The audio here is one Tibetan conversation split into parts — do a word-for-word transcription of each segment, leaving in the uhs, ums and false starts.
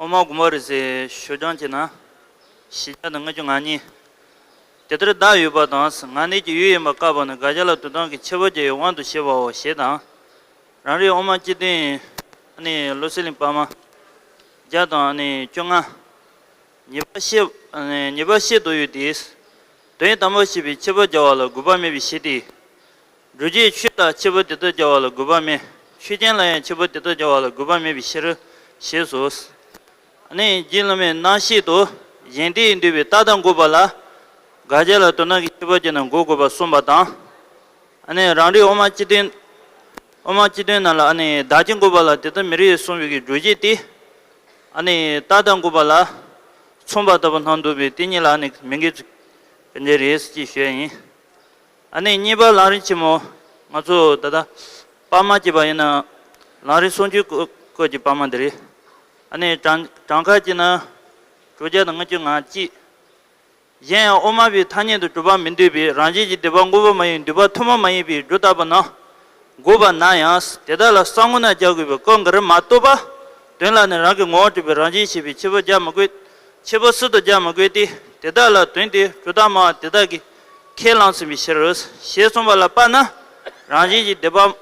ཨོ་མ་གུ་མ་རི་སི་ཞུ་སྦྱང་བྱེད་ན། བཞི་བརྒྱ་དང་ལྔ་བཅུ་ང་གཉིས། དེ་ལྟར་བདག་ཡོད་པ་དང་། ང་ནི་གྱི་ཡུལ་ཡིན་པ་བཀག་པ་ནི། དགག་བྱ་ལ་དོན་དམ་གྱི་ཁྱད་པར་བརྒྱབ་པའི་དབང་དུ་བྱས་པའོ་ཞེས་དང་། རང་རིག་ཨོ་མ་སྤྱི་དོན། ཨ་ནི་བློ་གསལ་གླིང་པར་མ་བརྒྱ་དང་ཨ་ནི་བཅོ་ལྔ། ཉེས་པ་བཤད། ཨ་ནི་ཉེས་པ་བཤད་དུ་ཡོད་དེ། དོན་དམ་པར་ཤེས་པའི་ཁྱད་པར་བརྒྱབ་པ་ལ་དགོས་པ་མེད་པའི་ཕྱིར་ཏེ། སྒྲུབ་བྱེད་ཆོས་ལ་ཁྱད་པར་དེ་ལྟར་བརྒྱབ་པ་ལ་དགོས་པ་མེད། ཆོས་ཅན་ལ་ཡང་ཁྱད་པར་དེ་ལྟར་བརྒྱབ་པ་ལ་དགོས་པ་མེད་པའི་ཕྱིར། ཞེས་སོ། ཨ་ནི་རྗེ་བླ་མའི་རྣམ་བཤད་དུ། གཞན་དེ་ཡིས་འདོད་པའི་རྟགས་དང་དགོས་པ་ལ། དགག་བྱ་ལ་དོན་དམ་གྱི་ཁྱད་པར་བརྒྱབ་ན་དགོས་དགོས་པར་གསུངས་པ་དང་། ཨ་ནི་རང་རིག་ཨོ་མ་སྤྱི་དོན། ཨོ་མ་སྤྱི་དོན་ནང་ལ་ཨ་ནི་བདག་རྐྱེན་དགོས་པ་ལ་དེ་ལྟར་མི་རིགས་གསུངས་པའི་གི་སྒྲུབ་བྱེད་དེ། ཨ་ནི་རྟགས་དང་དགོས་པ་ལ་མཚུངས་པ་ལྟ་བུ་སྣང་འདུག་པས། དེ་གཉིས་ལ་ཨ་ནི་མི་འགལ་གྱི་འགལ་རེད་ཅེས་ཞུ་ཡ་ཡིན། ཨ་ནི་གཉིས་པ་ལམ་རིམ་ཆེན་མོ། ང་ཚོ་ད་ལྟ་པར་མ་བྱས་པ་ཡིན་ན། ལམ་རིམ་སུམ་ཅུའི་སྐོར་གྱི་པར་མ་འདི་རེད། ཨ་ནི་གྲངས་གྲངས་ཀ་བྱས་ན། དྲུག་བརྒྱ་དང་ལྔ་བཅུ་ང་གཅིག་གཞན་ཡང་དབུ་མ་པའི་ཐ་སྙད་དུ་གྲུབ་པ་མི་འདོད་པའི་རང་བཞིན་གྱིས་འདོད་པ་དངོས་པོ་མ་ཡིན། འདོད་པ་ཐུན་མོང་མ་ཡིན་པའི་སྒྲོ་བཏགས་པ་རྣམས་དགོས་པ་ན་ཡང་། དེ་དག་ལ་གསང་སྔགས་ན་སྦྱར་དགོས་པའི་སྐབས་འགའ་རེ་མ་གཏོགས་པ། དོན་ལ་ནི་རང་གི་ངོ་བོར་གྲུབ་པའི་རང་བཞིན་ཤེས་པའི་ཁྱད་པར་སྦྱར་མི་དགོས། ཁྱད་པར་སུ་དང་སྦྱར་མི་དགོས་ཏེ། དེ་དག་ལ་དོན་དེ་སྒྲོ་བཏགས་སྨྲ་བ་དེ་དག་གིས་ཁས་བླངས་ཟིན་པའི་ཕྱིར། ཞེས་གསུངས་པ་ལ་དཔག་ན། རང་བཞིན་གྱིས་འདོད་པ་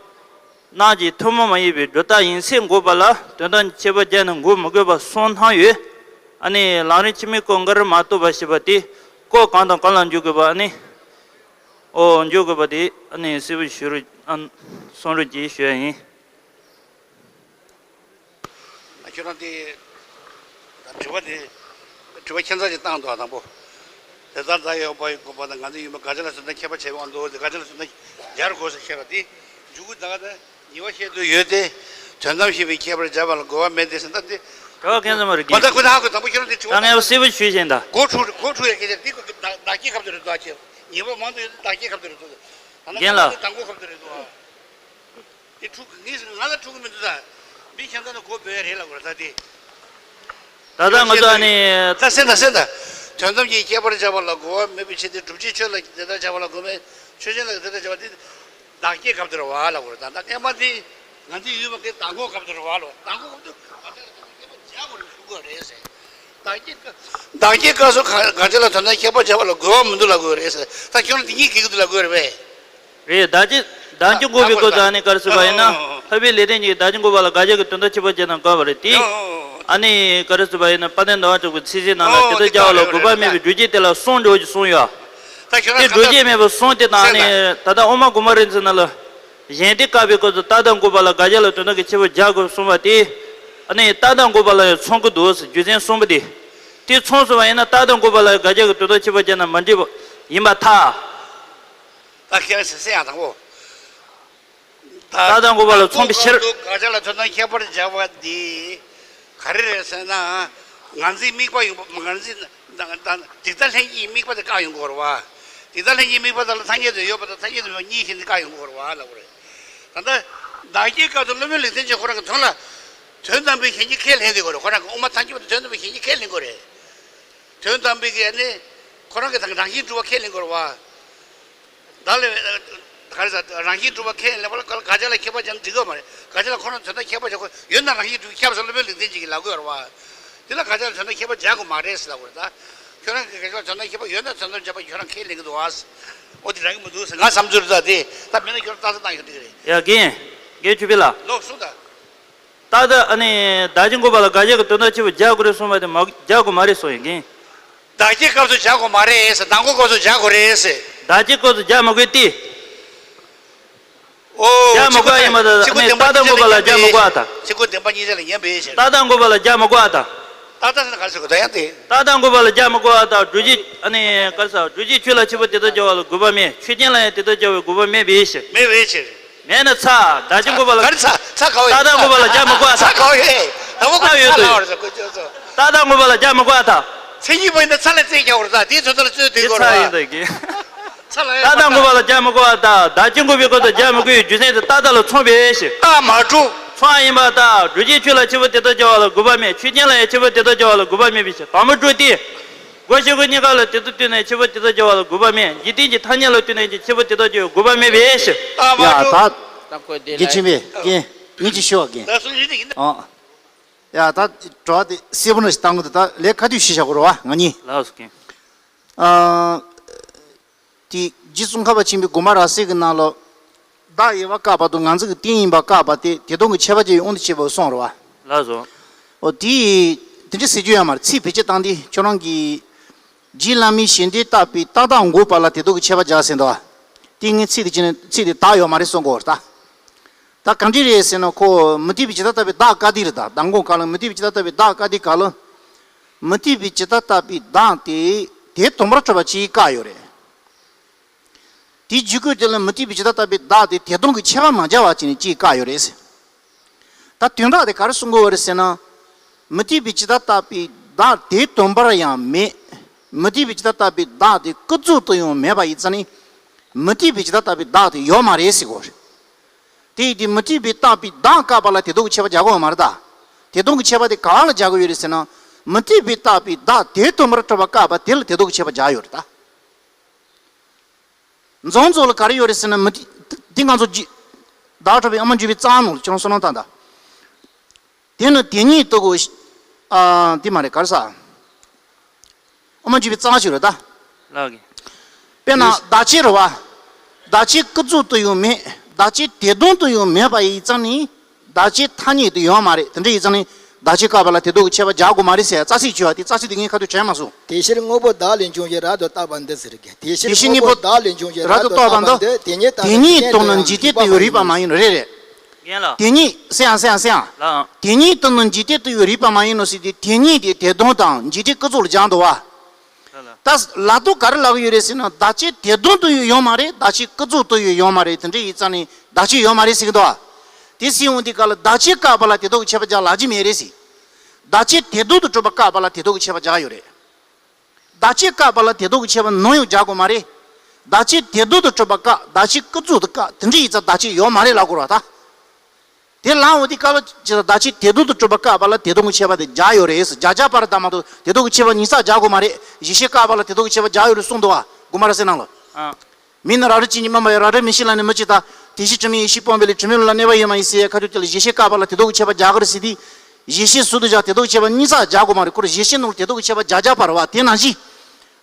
རྣམས་ཀྱི་ཐུན་མོང་མ་ཡིན་པའི་སྒྲོ་བཏགས་ཡིན་ཚད་འགོག་པ་ལ་དོན་དམ་གྱི་ཁྱད་པར་སྦྱར་ནས་འགོག་མི་དགོས་པར་གསུངས་སྣང་ཡོད། ཨ་ནི་ལམ་རིམ་ཕྱི་མའི་སྐབས་འགའ་རེ་མ་གཏོགས་པ་ཞེས་པ་དེ་སྐབས་གང་དང་གང་ལ་འཇུག་དགོས་པ། ཨ་ནི་ཨོ་འཇུག་དགོས་པ་དེ་ཨ་ནི་གསལ་པོ་ཞུ་རོགས། ཨ་གསུང་རོགས་ཅེས་ཞུ་ཡ་ཡིན། ཁྱོད་རང་དེ། དྲི་བ་དེ། དྲི་བ་ཁྱད་མཚར་ཅིག་བཏང་འདུག་ཨ། དང་པོ། དེ་ལྟར་བདག་ཡོད་པ་ཡི་དགོས་པ་དང་། ང་འདི་ཡིན་པ་དགག་བྱ་ལ་དོན་དམ་ཁྱད་པར་བྱེད་པའི་དབང་དུ། དགག་བྱ་ལ་དོན་དམ་སྦྱར་དགོས་ཟེར་བཤད་པ་དེ། འཇུག་གུ་ད་ག་ད་ཉེས་པ་བཤད་དུ་ཡོད་དེ། དོན་དམ་ཤེས་པའི་ཁྱད་པར་སྦྱར་བ་ལ་དགོས་པ་མེད་དེ་ཟེར་ད་དེ། དྲི་བ་ཁྱད་མཚར་མ་རེད། མ་ད་ཁོ་ད་ཧ་གོ། དང་པོ་ཁྱོད་རང་དེ་དྲི་བ། ད་ངས་གསལ་པོ་ཞུས་ཤིང་ད། གོ་འཁྲུ་གོ་འཁྲུ་ཡ་སྐད་ཆ་དེ་ཁོ་བདག་བདག་སྐྱེ་ཁབ་དེ་རེད་འདུག་ཨ། ཁྱེད་ཉེས་པ་མང་དུ་ཡོད་དེ་བདག་སྐྱེ་ཁབ་དེ་རེད་འདུག་ད་ན་རྒན་ལགས། དང་པོ་ཁབ་དེ་རེད་འདུག་ཨ། དེ་འཁྲུག་ངས་ང་ལ་འཁྲུག་གི་མི་འདུག་ད། མི་གཞན་དག་ནི་གོ་བོད་རེད་ལབ་དགོས་རེད་ད་དེ། ད་ལྟ་ང་ཚོ་ཨ་ནི། ད་སེམས་དང་སེམས་དང་། དོན་དམ་གྱི་ཁྱད་པར་སྦྱར་བ་ལ་དགོས་པ་མེད་པའི་ཕྱིར་ཏེ། སྒྲུབ་བྱེད་ཆོས་ལ་དེ་ལྟར་སྦྱར་བ་ལ་དགོས་པས། ཆོས་ཅན་ལ་དེ་ལྟར་སྦྱར་བ་དེ་བདག་སྐྱེ་ཁབ་དེ་རེད་བ་ལབ་དགོས་རེད་ད། ད་བསྟན་པ་འདི་ང་ཚོའི་ཡུལ་མ་གི་བདག་འགོག་ཁབ་དེ་རེད་བ་ལོ། བདག་འགོག་ཁབ་དེ་ང་ཚོ་ལ་དོན་དམ་ཁྱད་པར་སྦྱར་དགོས་རེད་ཞུ་དགོས་རེད་ཟེར། བདག་སྐྱེ་བདག་སྐྱེ་སྐབས་སུ་གང་གང་ཅི་ལ་དོན་དམ་ཁྱད་པར་སྦྱར་བ་ལ་དགོས་པ་མི་འདུག་ལབ་དགོས་རེད་ཟེར། ད་ཁྱོད་རང་དེ་གཉིས་ཀྱི་གི་འདུག་ལབ་དགོས་རེད་པས། རེད། བདག་གཅིག་བདག་གཅིག་འགོག་པའི་སྐབས་སུ་ཨ་ནི་ག་རེ་ཟེར་བ་ཡིན་ན། ལྷག་པའི་ལེགས་ལྡན་གྱིས་བདག་གཅིག་འགོག་པ་ལ་དགག་བྱ་གི་དོན་དམ་ཁྱད་པར་སྦྱར་ན་དགོས་པ་རེད་དེ། ཨ་ནི་ག་རེ་ཟེར་བ་ཡིན་ན། དཔལ་ལྡན་ཟླ་བ་གྲགས་པའི་ཚིག་གཞི་ནང་ལ་དེ་ལྟར་སྦྱར་བ་ལ་དགོས་པ་མེད་པའི་སྒྲུབ་བྱེད་དེ་ལ་གསུམ་འགྲོ་ཞེས་གསུངས་ཡོད། དེ་སྒྲུབ་བྱེད་མེད་པ་གསུམ་དེ་དང་ཨ་ནི་ད་ལྟ་ཨོ་མ་གུ་མ་རི་ཚེ་ན་ལ། གཞན་དེ་བཀག་པའི་སྐབས་སུ་རྟགས་དང་དགོས་པ་ལ་དགག་བྱ་ལ་དོན་དམ་གྱི་ཁྱད་པར་སྦྱར་དགོས་གསུངས་པ་དེ། ཨ་ནི་རྟགས་དང་དགོས་པ་ལ་ཡང་མཚུངས་ཀྱི་འདུག་ཟེར། རྒྱུ་མཚན་གསུམ་པོ་དེ། དེ་མཚུངས་སོང་བ་ཡིན་ན་རྟགས་དང་དགོས་པ་ལ་དགག་བྱ་གི་དོན་དམ་ཁྱད་པར་སྦྱར་ན་མ་འགྲིག་པ་ཡིན་པར་ཐལ། ད་ཁྱེད་རང་ཟེར་ཡང་དང་པོ། རྟགས་དང་དགོས་པ་ལ་མཚུངས་པའི་ཕྱིར། དགག་བྱ་ལ་དོན་དམ་ཁྱད་པར་སྦྱར་བ་འདི་ག་རེ་རེད་ཟེར་ན། ང་ཚོའི་དམིགས་པ་ཡོང་བ། ང་ཚོའི་ད་ད་འཇིག་ལྟ་ལྷན་སྐྱེས་ཀྱི་དམིགས་པ་དེ་བཀག་ཡོང་གི་ཡོད་རེད་བ། འཇིག་ལྟ་ལྷན་སྐྱེས་ཀྱི་དམིགས་པ་དག་ལ་ཐ་སྙད་དུ་ཡོད་པ་དང་ཐ་སྙད་དུ་མེད་པ་གཉིས་བཞིན་དུ་བཀག་ཡོང་གི་ཡོད་རེད་བ་ལབ་དགོས་རེད། ད་ལྟ་བདག་སྐྱེའི་སྐབས་སུ་སློབ་དཔོན་ལེགས་ལྡན་གྱིས་ཁོ་རང་གི་དོན་ལ། དོན་དམ་པའི་གཞན་གྱིས་ཁས་ལེན་བསྡད་ཡོད་རེད། ཁོ་རང་གི་དབུ་མ་ཐལ་འགྱུར་བ་དེ་དོན་དམ་པའི་གཞན་གྱིས་ཁས་ལེན་དགོས་རེད། དོན་དམ་པའི་གི་ཨ་ནི། ཁོ་རང་གི་ད་རང་བཞིན་གྲུབ་པ་ཁས་ལེན་དགོས་རེད་བ། བདག་ལ། ག་རེ་ཟེར། རང་བཞིན་གྲུབ་པ་ཁས་ལེན་པ་ལ་དགག་བྱ་ལ་ཁྱད་པར་སྦྱར་ན་འགྲིག་གི་མ་རེད། དགག་བྱ་ལ་ཁོ་རང་དོན་དམ་ཁྱད་པར་སྦྱར་དགོས་ཡོད་ན། རང་བཞིན་གྲུབ་པས་ཁྱབ་ཟེར་སློབ་དཔོན་ལེགས་ལྡན་གྱིས་ལབ་ཀྱི་ཡོད་རེད་བ། དེ་ལ་དགག་བྱ་ལ་དོན་དམ་ཁྱད་པར་སྦྱར་དགོས་མ་རེད་ཟེར་ལབ་དགོས་རེད་ད། ཁྱོད་རང་གི་དགག་བྱ་ལ་དོན་དམ་ཁྱད་པར་ཡོད་ན་དོན་དམ་སྦྱར་བ་ཁྱོད་རང་ཁས་ལེན་གྱི་འདུག་བ། འོ་དེ་རག་གི་མི་འདུག་ཟེར་ང་བསམ་ཚུལ་རེད་ད་དེ། ད་མེད་ན་ཁྱོད་རང་ལྟ་ས་བཏང་ཡོད་འགྲིག་གི་རེད། ཡ་རྒན། རྒན་ཆོས་འཕེལ་ལགས། ལོག་གསུངས་ད། རྟགས་དང་ཨ་ནི་བདག་གཅིག་འགོག་པ་ལ་དགག་བྱ་གི་དོན་དམ་ཁྱད་པར་སྦྱར་དགོས་རེད་གསུངས་པ་དེ་མ་སྦྱར་དགོས་མ་རེད་གསུངས་ཡིན་གིན། བདག་སྐྱེའི་སྐབས་སུ་སྦྱར་དགོས་མ་རེད་ཟེར། བདག་འགོག་སྐབས་སུ་སྦྱར་དགོས་རེད་ཟེར། བདག་སྐྱེའི་སྐབས་སུ་སྦྱར་མ་དགོས་ཏེ། ཨོ། སྦྱར་མ་དགོས་ཡིན་པ་དང་། ཨ་ནི་རྟགས་དང་དགོས་པ་ལ་སྦྱར་མ་དགོས་པ་དང་། ཚིག་གོ་བདེན་པ་གཉིས་ཆ་ལ་ཉན་པའི་ཕྱིར། རྟགས་དང་དགོས་པ་ལ་སྦྱར་མ་དགོས་པ་དང་། རྟགས་དང་ཟེར་ན་ག་རེ་ཟེར་དགོས་ད་ཡང་དེ། རྟགས་དང་དགོས་པ་ལ་སྦྱར་མ་དགོས་པ་དང་། སྒྲུབ་བྱེད་ཨ་ནི་ག་རེ་ཟེར། སྒྲུབ་བྱེད་ཆོས་ལ་ཁྱད་པར་དེ་ལྟར་སྦྱར་བ་ལ་དགོས་པ་མེད། ཆོས་ཅན་ལ་ཡང་དེ་ལྟར་སྦྱར་བའི་དགོས་པ་མེད་པའི་ཕྱིར། མེད་པའི་ཕྱིར། མེད་ན་ཚ། བདག་གཅིག་འགོག་པ་ལ། ག་རེ་ཚ། ཚ་ག་བ་ཡོད། རྟགས་དང་དགོས་པ་ལ་སྦྱར་མ་དགོས་པ་དང་། ཚ་ག་བ་ཡོད། ད་བ་ཚ་ཡོད་དོ། ཚ་ག་བ་རེད་ཟེར་གོ་ཚོད་ཚོད། རྟགས་དང་དགོས་པ་ལ་སྦྱར་མ་དགོས་པ་དང་། མཚན་ཉིད་པ་ཡིན་ན་ཚ་ལ་རྩེ་རྒྱག་དགོས་རེད་ད། དེའི་ཚོད་ཚོད་ལ་རྩོད་དེ་དགོས་རེད་བ། ཚ་ཡིན་ད་གི། ཚ་ལ་ཡང་རྟགས་དང་དགོས་པ་ལ་སྦྱར་མ་དགོས་པ་དང་། བདག་གཅིག་འགོག་པའི་སྐབས་སུ་སྦྱར་མི་དགོས་པའི་རྒྱུ་མཚན་དེ་རྟགས་དག་ལ་མཚུངས་པའི་ཕྱིར། རྟགས་མ་གྲུབ། མཚུངས་པ་ཡིན་པ་དང་། སྒྲུབ་བྱེད་ཆོས་ལ་ཁྱད་པར་དེ་ལྟར་སྦྱར་བ་ལ་དགོས་པ་མེད། ཆོས་ཅན་ལ་ཡང་ཁྱད་པར་དེ་ལྟར་སྦྱར་བ་ལ་དགོས་པ་མེད་པའི་ཕྱིར། དང་པོ་གྲུབ་སྟེ། སྒོ་ཤེས་ཁུངས་གཉིས་ཀ་ལ་དེ་ལྟར་བསྟུན་ནས་ཁྱད་པར་དེ་ལྟར་སྦྱར་བ་ལ་དགོས་པ་མེད། འཇིག་རྟེན་གྱི་ཐ་སྙད་ལ་བསྟུན་ནས་ཀྱང་ཁྱད་པར་དེ་ལྟར་སྦྱར་བའི་དགོས་པ་མེད་པའི་ཕྱིར། རྟགས་མ་ཡ་གྲུབ། ད། རྒྱལ་ཆེན་པས་རྒན་ཡིན་གཅིག་ཞུ་བ་རྒན། ཨ། ཡ་ད་དྲི་བ་དེ་གསལ་པོ་ནང་ཞིག་བཏང་གི་འདུག་ད་ལས་ཁ་དུས་ཤི་བཞག་གོ་རོ་བ་ང་གཉིས། ལགས་སོ་ཀྱེ། ཨ། དེ་རྗེ་ཙོང་ཁ་པ་ཆེན་པོའི་དགོངས་པ་རབ་གསལ་གྱི་ནང་ལ། བདག་ཡོད་པ་བཀག་པ་དང་ང་ཚོ་གི་རྟེན་ཡིན་པ་བཀག་པ་དེ་དེ་དོན་གྱི་ཁྱད་པར་གྱི་དབང་དུ་བྱས་པ་གསུངས་རོ་བ། ལགས་སོ། འོ་དེ། དེ་འདྲ་ཟེར་རྒྱུ་ཡོད་མ་རེད། ཚིག་བེད་སྤྱོད་བཏང་དུས་ཁྱོད་རང་གིས། རྗེ་བླ་མའི་ཞལ་འདོན་བརྟག་པའི་རྟག་བདག་འགོག་པ་ལ་དེ་དག་གི་ཁྱད་པར་སྦྱར་ཟིན་ཏོ། དེ་ངས་ཚིག་དེ་ཅི་ནས་ཚིག་དེ་དག་ཡོད་མ་རེད་གསུང་གོ་ད། ད་གང་འདྲ་རེད་ཟེར་ན་ཁོ་མུ་སྟེགས་པའི་ཇི་ལྟར་ལྟ་བུའི་བདག་བཀག་དེ་རེད་ད། མདང་དགོང་ག་ལ་མུ་སྟེགས་པའི་ཇི་ལྟར་ལྟ་བུའི་བདག་བཀག་དེ་ག་ལ། མུ་སྟེགས་པའི་ཇི་ལྟར་ལྟ་བུའི་བདག་དེ་དེ་དོན་པར་གྲུབ་པ་ཅིག་བཀག་ཡོད་རེད། དེའི་རྒྱུད་སྐུད་དེ་ལ་མུ་སྟེགས་པའི་ཇི་ལྟར་ལྟ་བུའི་བདག་དེ་དེ་དོན་གྱི་ཁྱད་པར་མ་སྦྱར་བ་ཅིག་ནས་ཅིག་བཀག་ཡོད་རེད་ཟེར། ད་དོན་དག་དེ་ག་རེ་གསུང་གི་ཡོད་རེད་ཟེར་ན། མུ་སྟེགས་པའི་ཇི་ལྟར་ལྟ་བུའི་བདག་དེ་དོན་པར་ཡང་མེད། མུ་སྟེགས་པའི་ཇི་ལྟར་ལྟ་བུའི་བདག་དེ་ཀུན་རྫོབ་ཏུ་ཡང་མེད་པ་ཡིན་ཙང་ནི། མུ་སྟེགས་པའི་ཇི་ལྟར་ལྟ་བུའི་བདག་དེ་ཡོད་མ་རེད་ཟེར་གོ་རེད། དེ་ཡིན་དུས་མུ་སྟེགས་པའི་ལྟ་བུའི་བདག་བཀག་པ་ལ་དེ་དག་གི་ཁྱད་པར་སྦྱར་དགོས་མ་རེད་ད། དེ་དག་གི་ཁྱད་པར་དེ་ག་ལ་སྦྱར་དགོས་ཡོད་རེད་ཟེར་ན། མུ་སྟེགས་པའི་ལྟ་བུའི་བདག་དེ་དོན་པར་གྲུབ་པ་བཀག་པ་དེ་ལ་དེ་དག་གི་ཁྱད་པར་སྦྱར་ཡོད་རེད་ད། འཛོམས་ཚོ་ལ་ག་རེ་ཡོད་རེད་ཟེར་ན་མི་དེ་ང་ཚོ་ཇི། བདག་གྲུབ་པའི་ཨ་མ་འཇུ་བའི་རྩ་ནང་ལ་ཁྱོད་རང་བསམ་བློ་བཏང་དང་། དེ་ནི་དེ་ཉིད་ལྟ་བུ། ཨ། དེ་མ་རེད་ག་རེ་ཟ། ཨ་མ་འཇུ་བའི་རྩ་ཞིག་རེད་ད། ལགས་ཀྱི། དཔེར་ན་བདག་ཆད་རེད་བ། བདག་ཆད་ཀུན་རྫོབ་ཏུ་ཡང་མེད། བདག་ཆད་དེ་དོན་དུ་ཡང་མེད་པ་ཡིན་ཙང་ནི། བདག་ཆད་ཐ་སྙད་དུ་ཡོད་མ་རེད། དེ་འདྲ་ཡིན་ཙང་ནི། བདག་ཆད་བཀག་པ་ལ་དེ་དག་གི་ཁྱད་པར་སྦྱར་དགོས་མ་རེད་ཟེར་རྩ་ཚིག་བྱས་པ་དེ་རྩ་ཚིག་དེ་ངས་ཁ་ཐུག་དྲན་མ་སོང་། དེ་ཕྱིར་དངོས་པོ་བདག་ལས་འབྱུང་བའི་རབ་ཏུ་བརྟགས་པ་འདི་ཟེར་གི། དེ་ཕྱིར་དངོས་པོ་བདག་ལས་འབྱུང་བའི་རབ་ཏུ་བརྟགས་པ་འདི། དེ་ཉིད་ལྟར་ན་འཇིག་རྟེན་དུ་ཡང་རིགས་པ་མ་ཡིན་ནོ། རེད་རེད། རྒན་ལགས། དེ་ཉིད་སེ་ཡང་སེ་ཡང་སེ་ཡང་། ལགས། དེ་ཉིད་ལྟར་ན་འཇིག་རྟེན་དུ་ཡང་རིགས་པ་མ་ཡིན་ནོ་ཟེར་དུས་དེ་ཉིད་དེ་དེ་དོན་དང་འཇིག་རྟེན་ཀུན་རྫོབ་ལ་སྦྱར་འདུག་བ། ལགས་ལགས། ད་ལ་དོ་ག་རེ་ལབ་ཀྱི་ཡོད་རེད་ཟེར་ན་བདག་ཆད་དེ་དོན་དུ་ཡང་ཡོད་མ་རེད། བདག་ཆད་ཀུན་རྫོབ་ཏུ་ཡང་ཡོད་མ་རེད། དེ་འདྲ་ཡིན་ཙང་ནི་བདག་ཆད་ཡོད་མ་རེད་ཟེར་གི་འདུག་བ། དེ་ཟེར་འོང་དུས་ག་ལ་བདག་ཆད་བཀག་པ་ལ་དེ་དག་གི་ཁྱད་པར་སྦྱར་ལབ་ཀྱི་མེད་རེད་ཟེར། བདག་ཆད་དེ་དོན་དུ་གྲུབ་པ་བཀག་པ་ལ་དེ་དག་གི་ཁྱད་པར་སྦྱར་ཡོད་རེད། བདག་ཆད་བཀག་པ་ལ་དེ་དག་གི་ཁྱད་པར་ནམ་ཡང་སྦྱར་དགོས་མ་རེད། བདག་ཆད་དེ་དོན་དུ་གྲུབ་པ་བཀག་བདག་ཆད་ཀུན་རྫོབ་ཏུ་བཀག་དེ་འདྲ་ཡིན་ཙང་བདག་ཆད་ཡོད་མ་རེད་ལབ་དགོས་རེད་བ་ད། དེ་ལའང་འོ་དེ་བཀག་ལ་ཇི་ལྟར་བདག་ཆད་དེ་དོན་དུ་གྲུབ་པ་བཀག་པ་ལ་དེ་དག་གི་ཁྱད་པར་དེ་སྦྱར་ཡོད་རེད་ཟེར། སྦྱར་སྦྱར་པ་རེད་ད་མ་གཏོགས་དེ་དག་གི་ཁྱད་པར་ཉིས་ས་སྦྱར་དགོས་མ་རེད། གཞི་ཤེས་བཀག་པ་ལ་དེ་དག་གི་ཁྱད་པར་སྦྱར་ཡོད་རེད་གསུངས་འདུག་བ་དགོངས་པ་རབ་གསལ་ནང་ལ། ཨ། མིང་ནི་རང་རིག་ཅན་གྱི་སྨྲ་བ་ཡི། རང་རིག་མིག་ཤེས་ལ་ནི་མིག་ཅེས་བཏགས། དེ་བཞིན་དྲི་མེད་ཡེ་ཤེས་སྤངས་པ་ལས། དྲི་མེད་ལ་གནས་པ་ཡོད་མ་ཡིན་ཟེར་ཡ་ཁ་ཐུག་དེ་ལ་གཞི་ཤེས་བཀག་པ་ལ་དེ་དག་གི་ཁྱད་པར་སྦྱར་གི་རེད་ཟེར་དུས། གཞི་ཤེས་ཟུར་དུ་བཞག་དེ་དག་གི་ཁྱད་པར་གཉིས་ས་སྦྱར་དགོས་མ་རེད། ཁོ་རང་གཞི་ཤེས་ནང་ལ་དེ་དག་གི་ཁྱད་པར་སྦྱར་སྦྱར་པ་རེད་བ། དེ་ནང་བཞིན།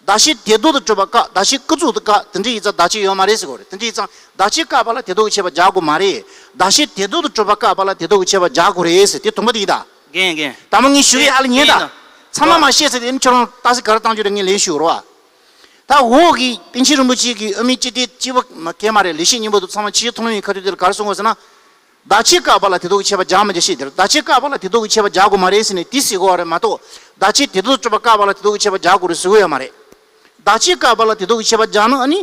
བདག་ཆད་དེ་དོན་དུ་གྲུབ་པ་བཀག་བདག་ཆད་ཀུན་རྫོབ་ཏུ་བཀག་དེ་འདྲ་ཡིན་ཙང་བདག་ཆད་ཡོད་མ་རེད་ཟེར་དགོས་རེད། དེ་འདྲ་ཡིན་ཙང་བདག་ཆད་བཀག་པ་ལ་དེ་དག་གི་ཁྱད་པར་སྦྱར་དགོས་མ་རེད། བདག་ཆད་དེ་དོན་དུ་གྲུབ་པ་བཀག་པ་ལ་དེ་དག་གི་ཁྱད་པར་སྦྱར་དགོས་རེད་ཟེར་དེ་དུམ་བུ་དེ་ཡིན་ད། རྒན་རྒན། དང་པོ་ངས་ཞུ་གི་ཡ་ལ་ཉན་ད། རྒན་ཚང་མ་མ་ཤེས་ཟེར་དེ་ཁྱོད་རང་ཏག་ཙི་ག་རེ་བཏང་རྒྱུ་རེད། ངས་ལན་ཞུ་རོགས། ད་འོག་གི་པཎ་ཆེན་རིན་པོ་ཆེ་གིས་དབུ་མའི་སྤྱི་དོན་སྤྱི་བོ་མ་གས་མ་རེད། ལེགས་བཤད་སྙིང་པོ་དང་ཚང་མ་ཕྱིའི་ཐུགས་སློང་ཡི་ཁ་ཐུག་དེ་ལ་ག་རེ་གསུང་གོ་ཟེར་ན། བདག་ཆད་བཀག་པ་ལ་དེ་དག་གི་ཁྱད་པར་སྦྱར་མི་བྱ་ཞེས་དེར། བདག་ཆད་བཀག་པ་ལ་དེ་དག་གི་ཁྱད་པར་སྦྱར་དགོས་མ་རེད་ཟེར་ནས་དེ་ཟེར་གོ་བ་རེད་མ་གཏོགས། བདག་ཆད་དེ་དོན་དུ་གྲུབ་པ་བཀག་པ་ལ་དེ་དག་གི་ཁྱད་པར་སྦྱར་དགོས་རེད་ཟེར་གོ་ཡོད་མ་རེད། བདག་ཆད་བཀག་པ་ལ་དེ་དག་གི་ཁྱད་པར་སྦྱར་ན་ཨ་ནི།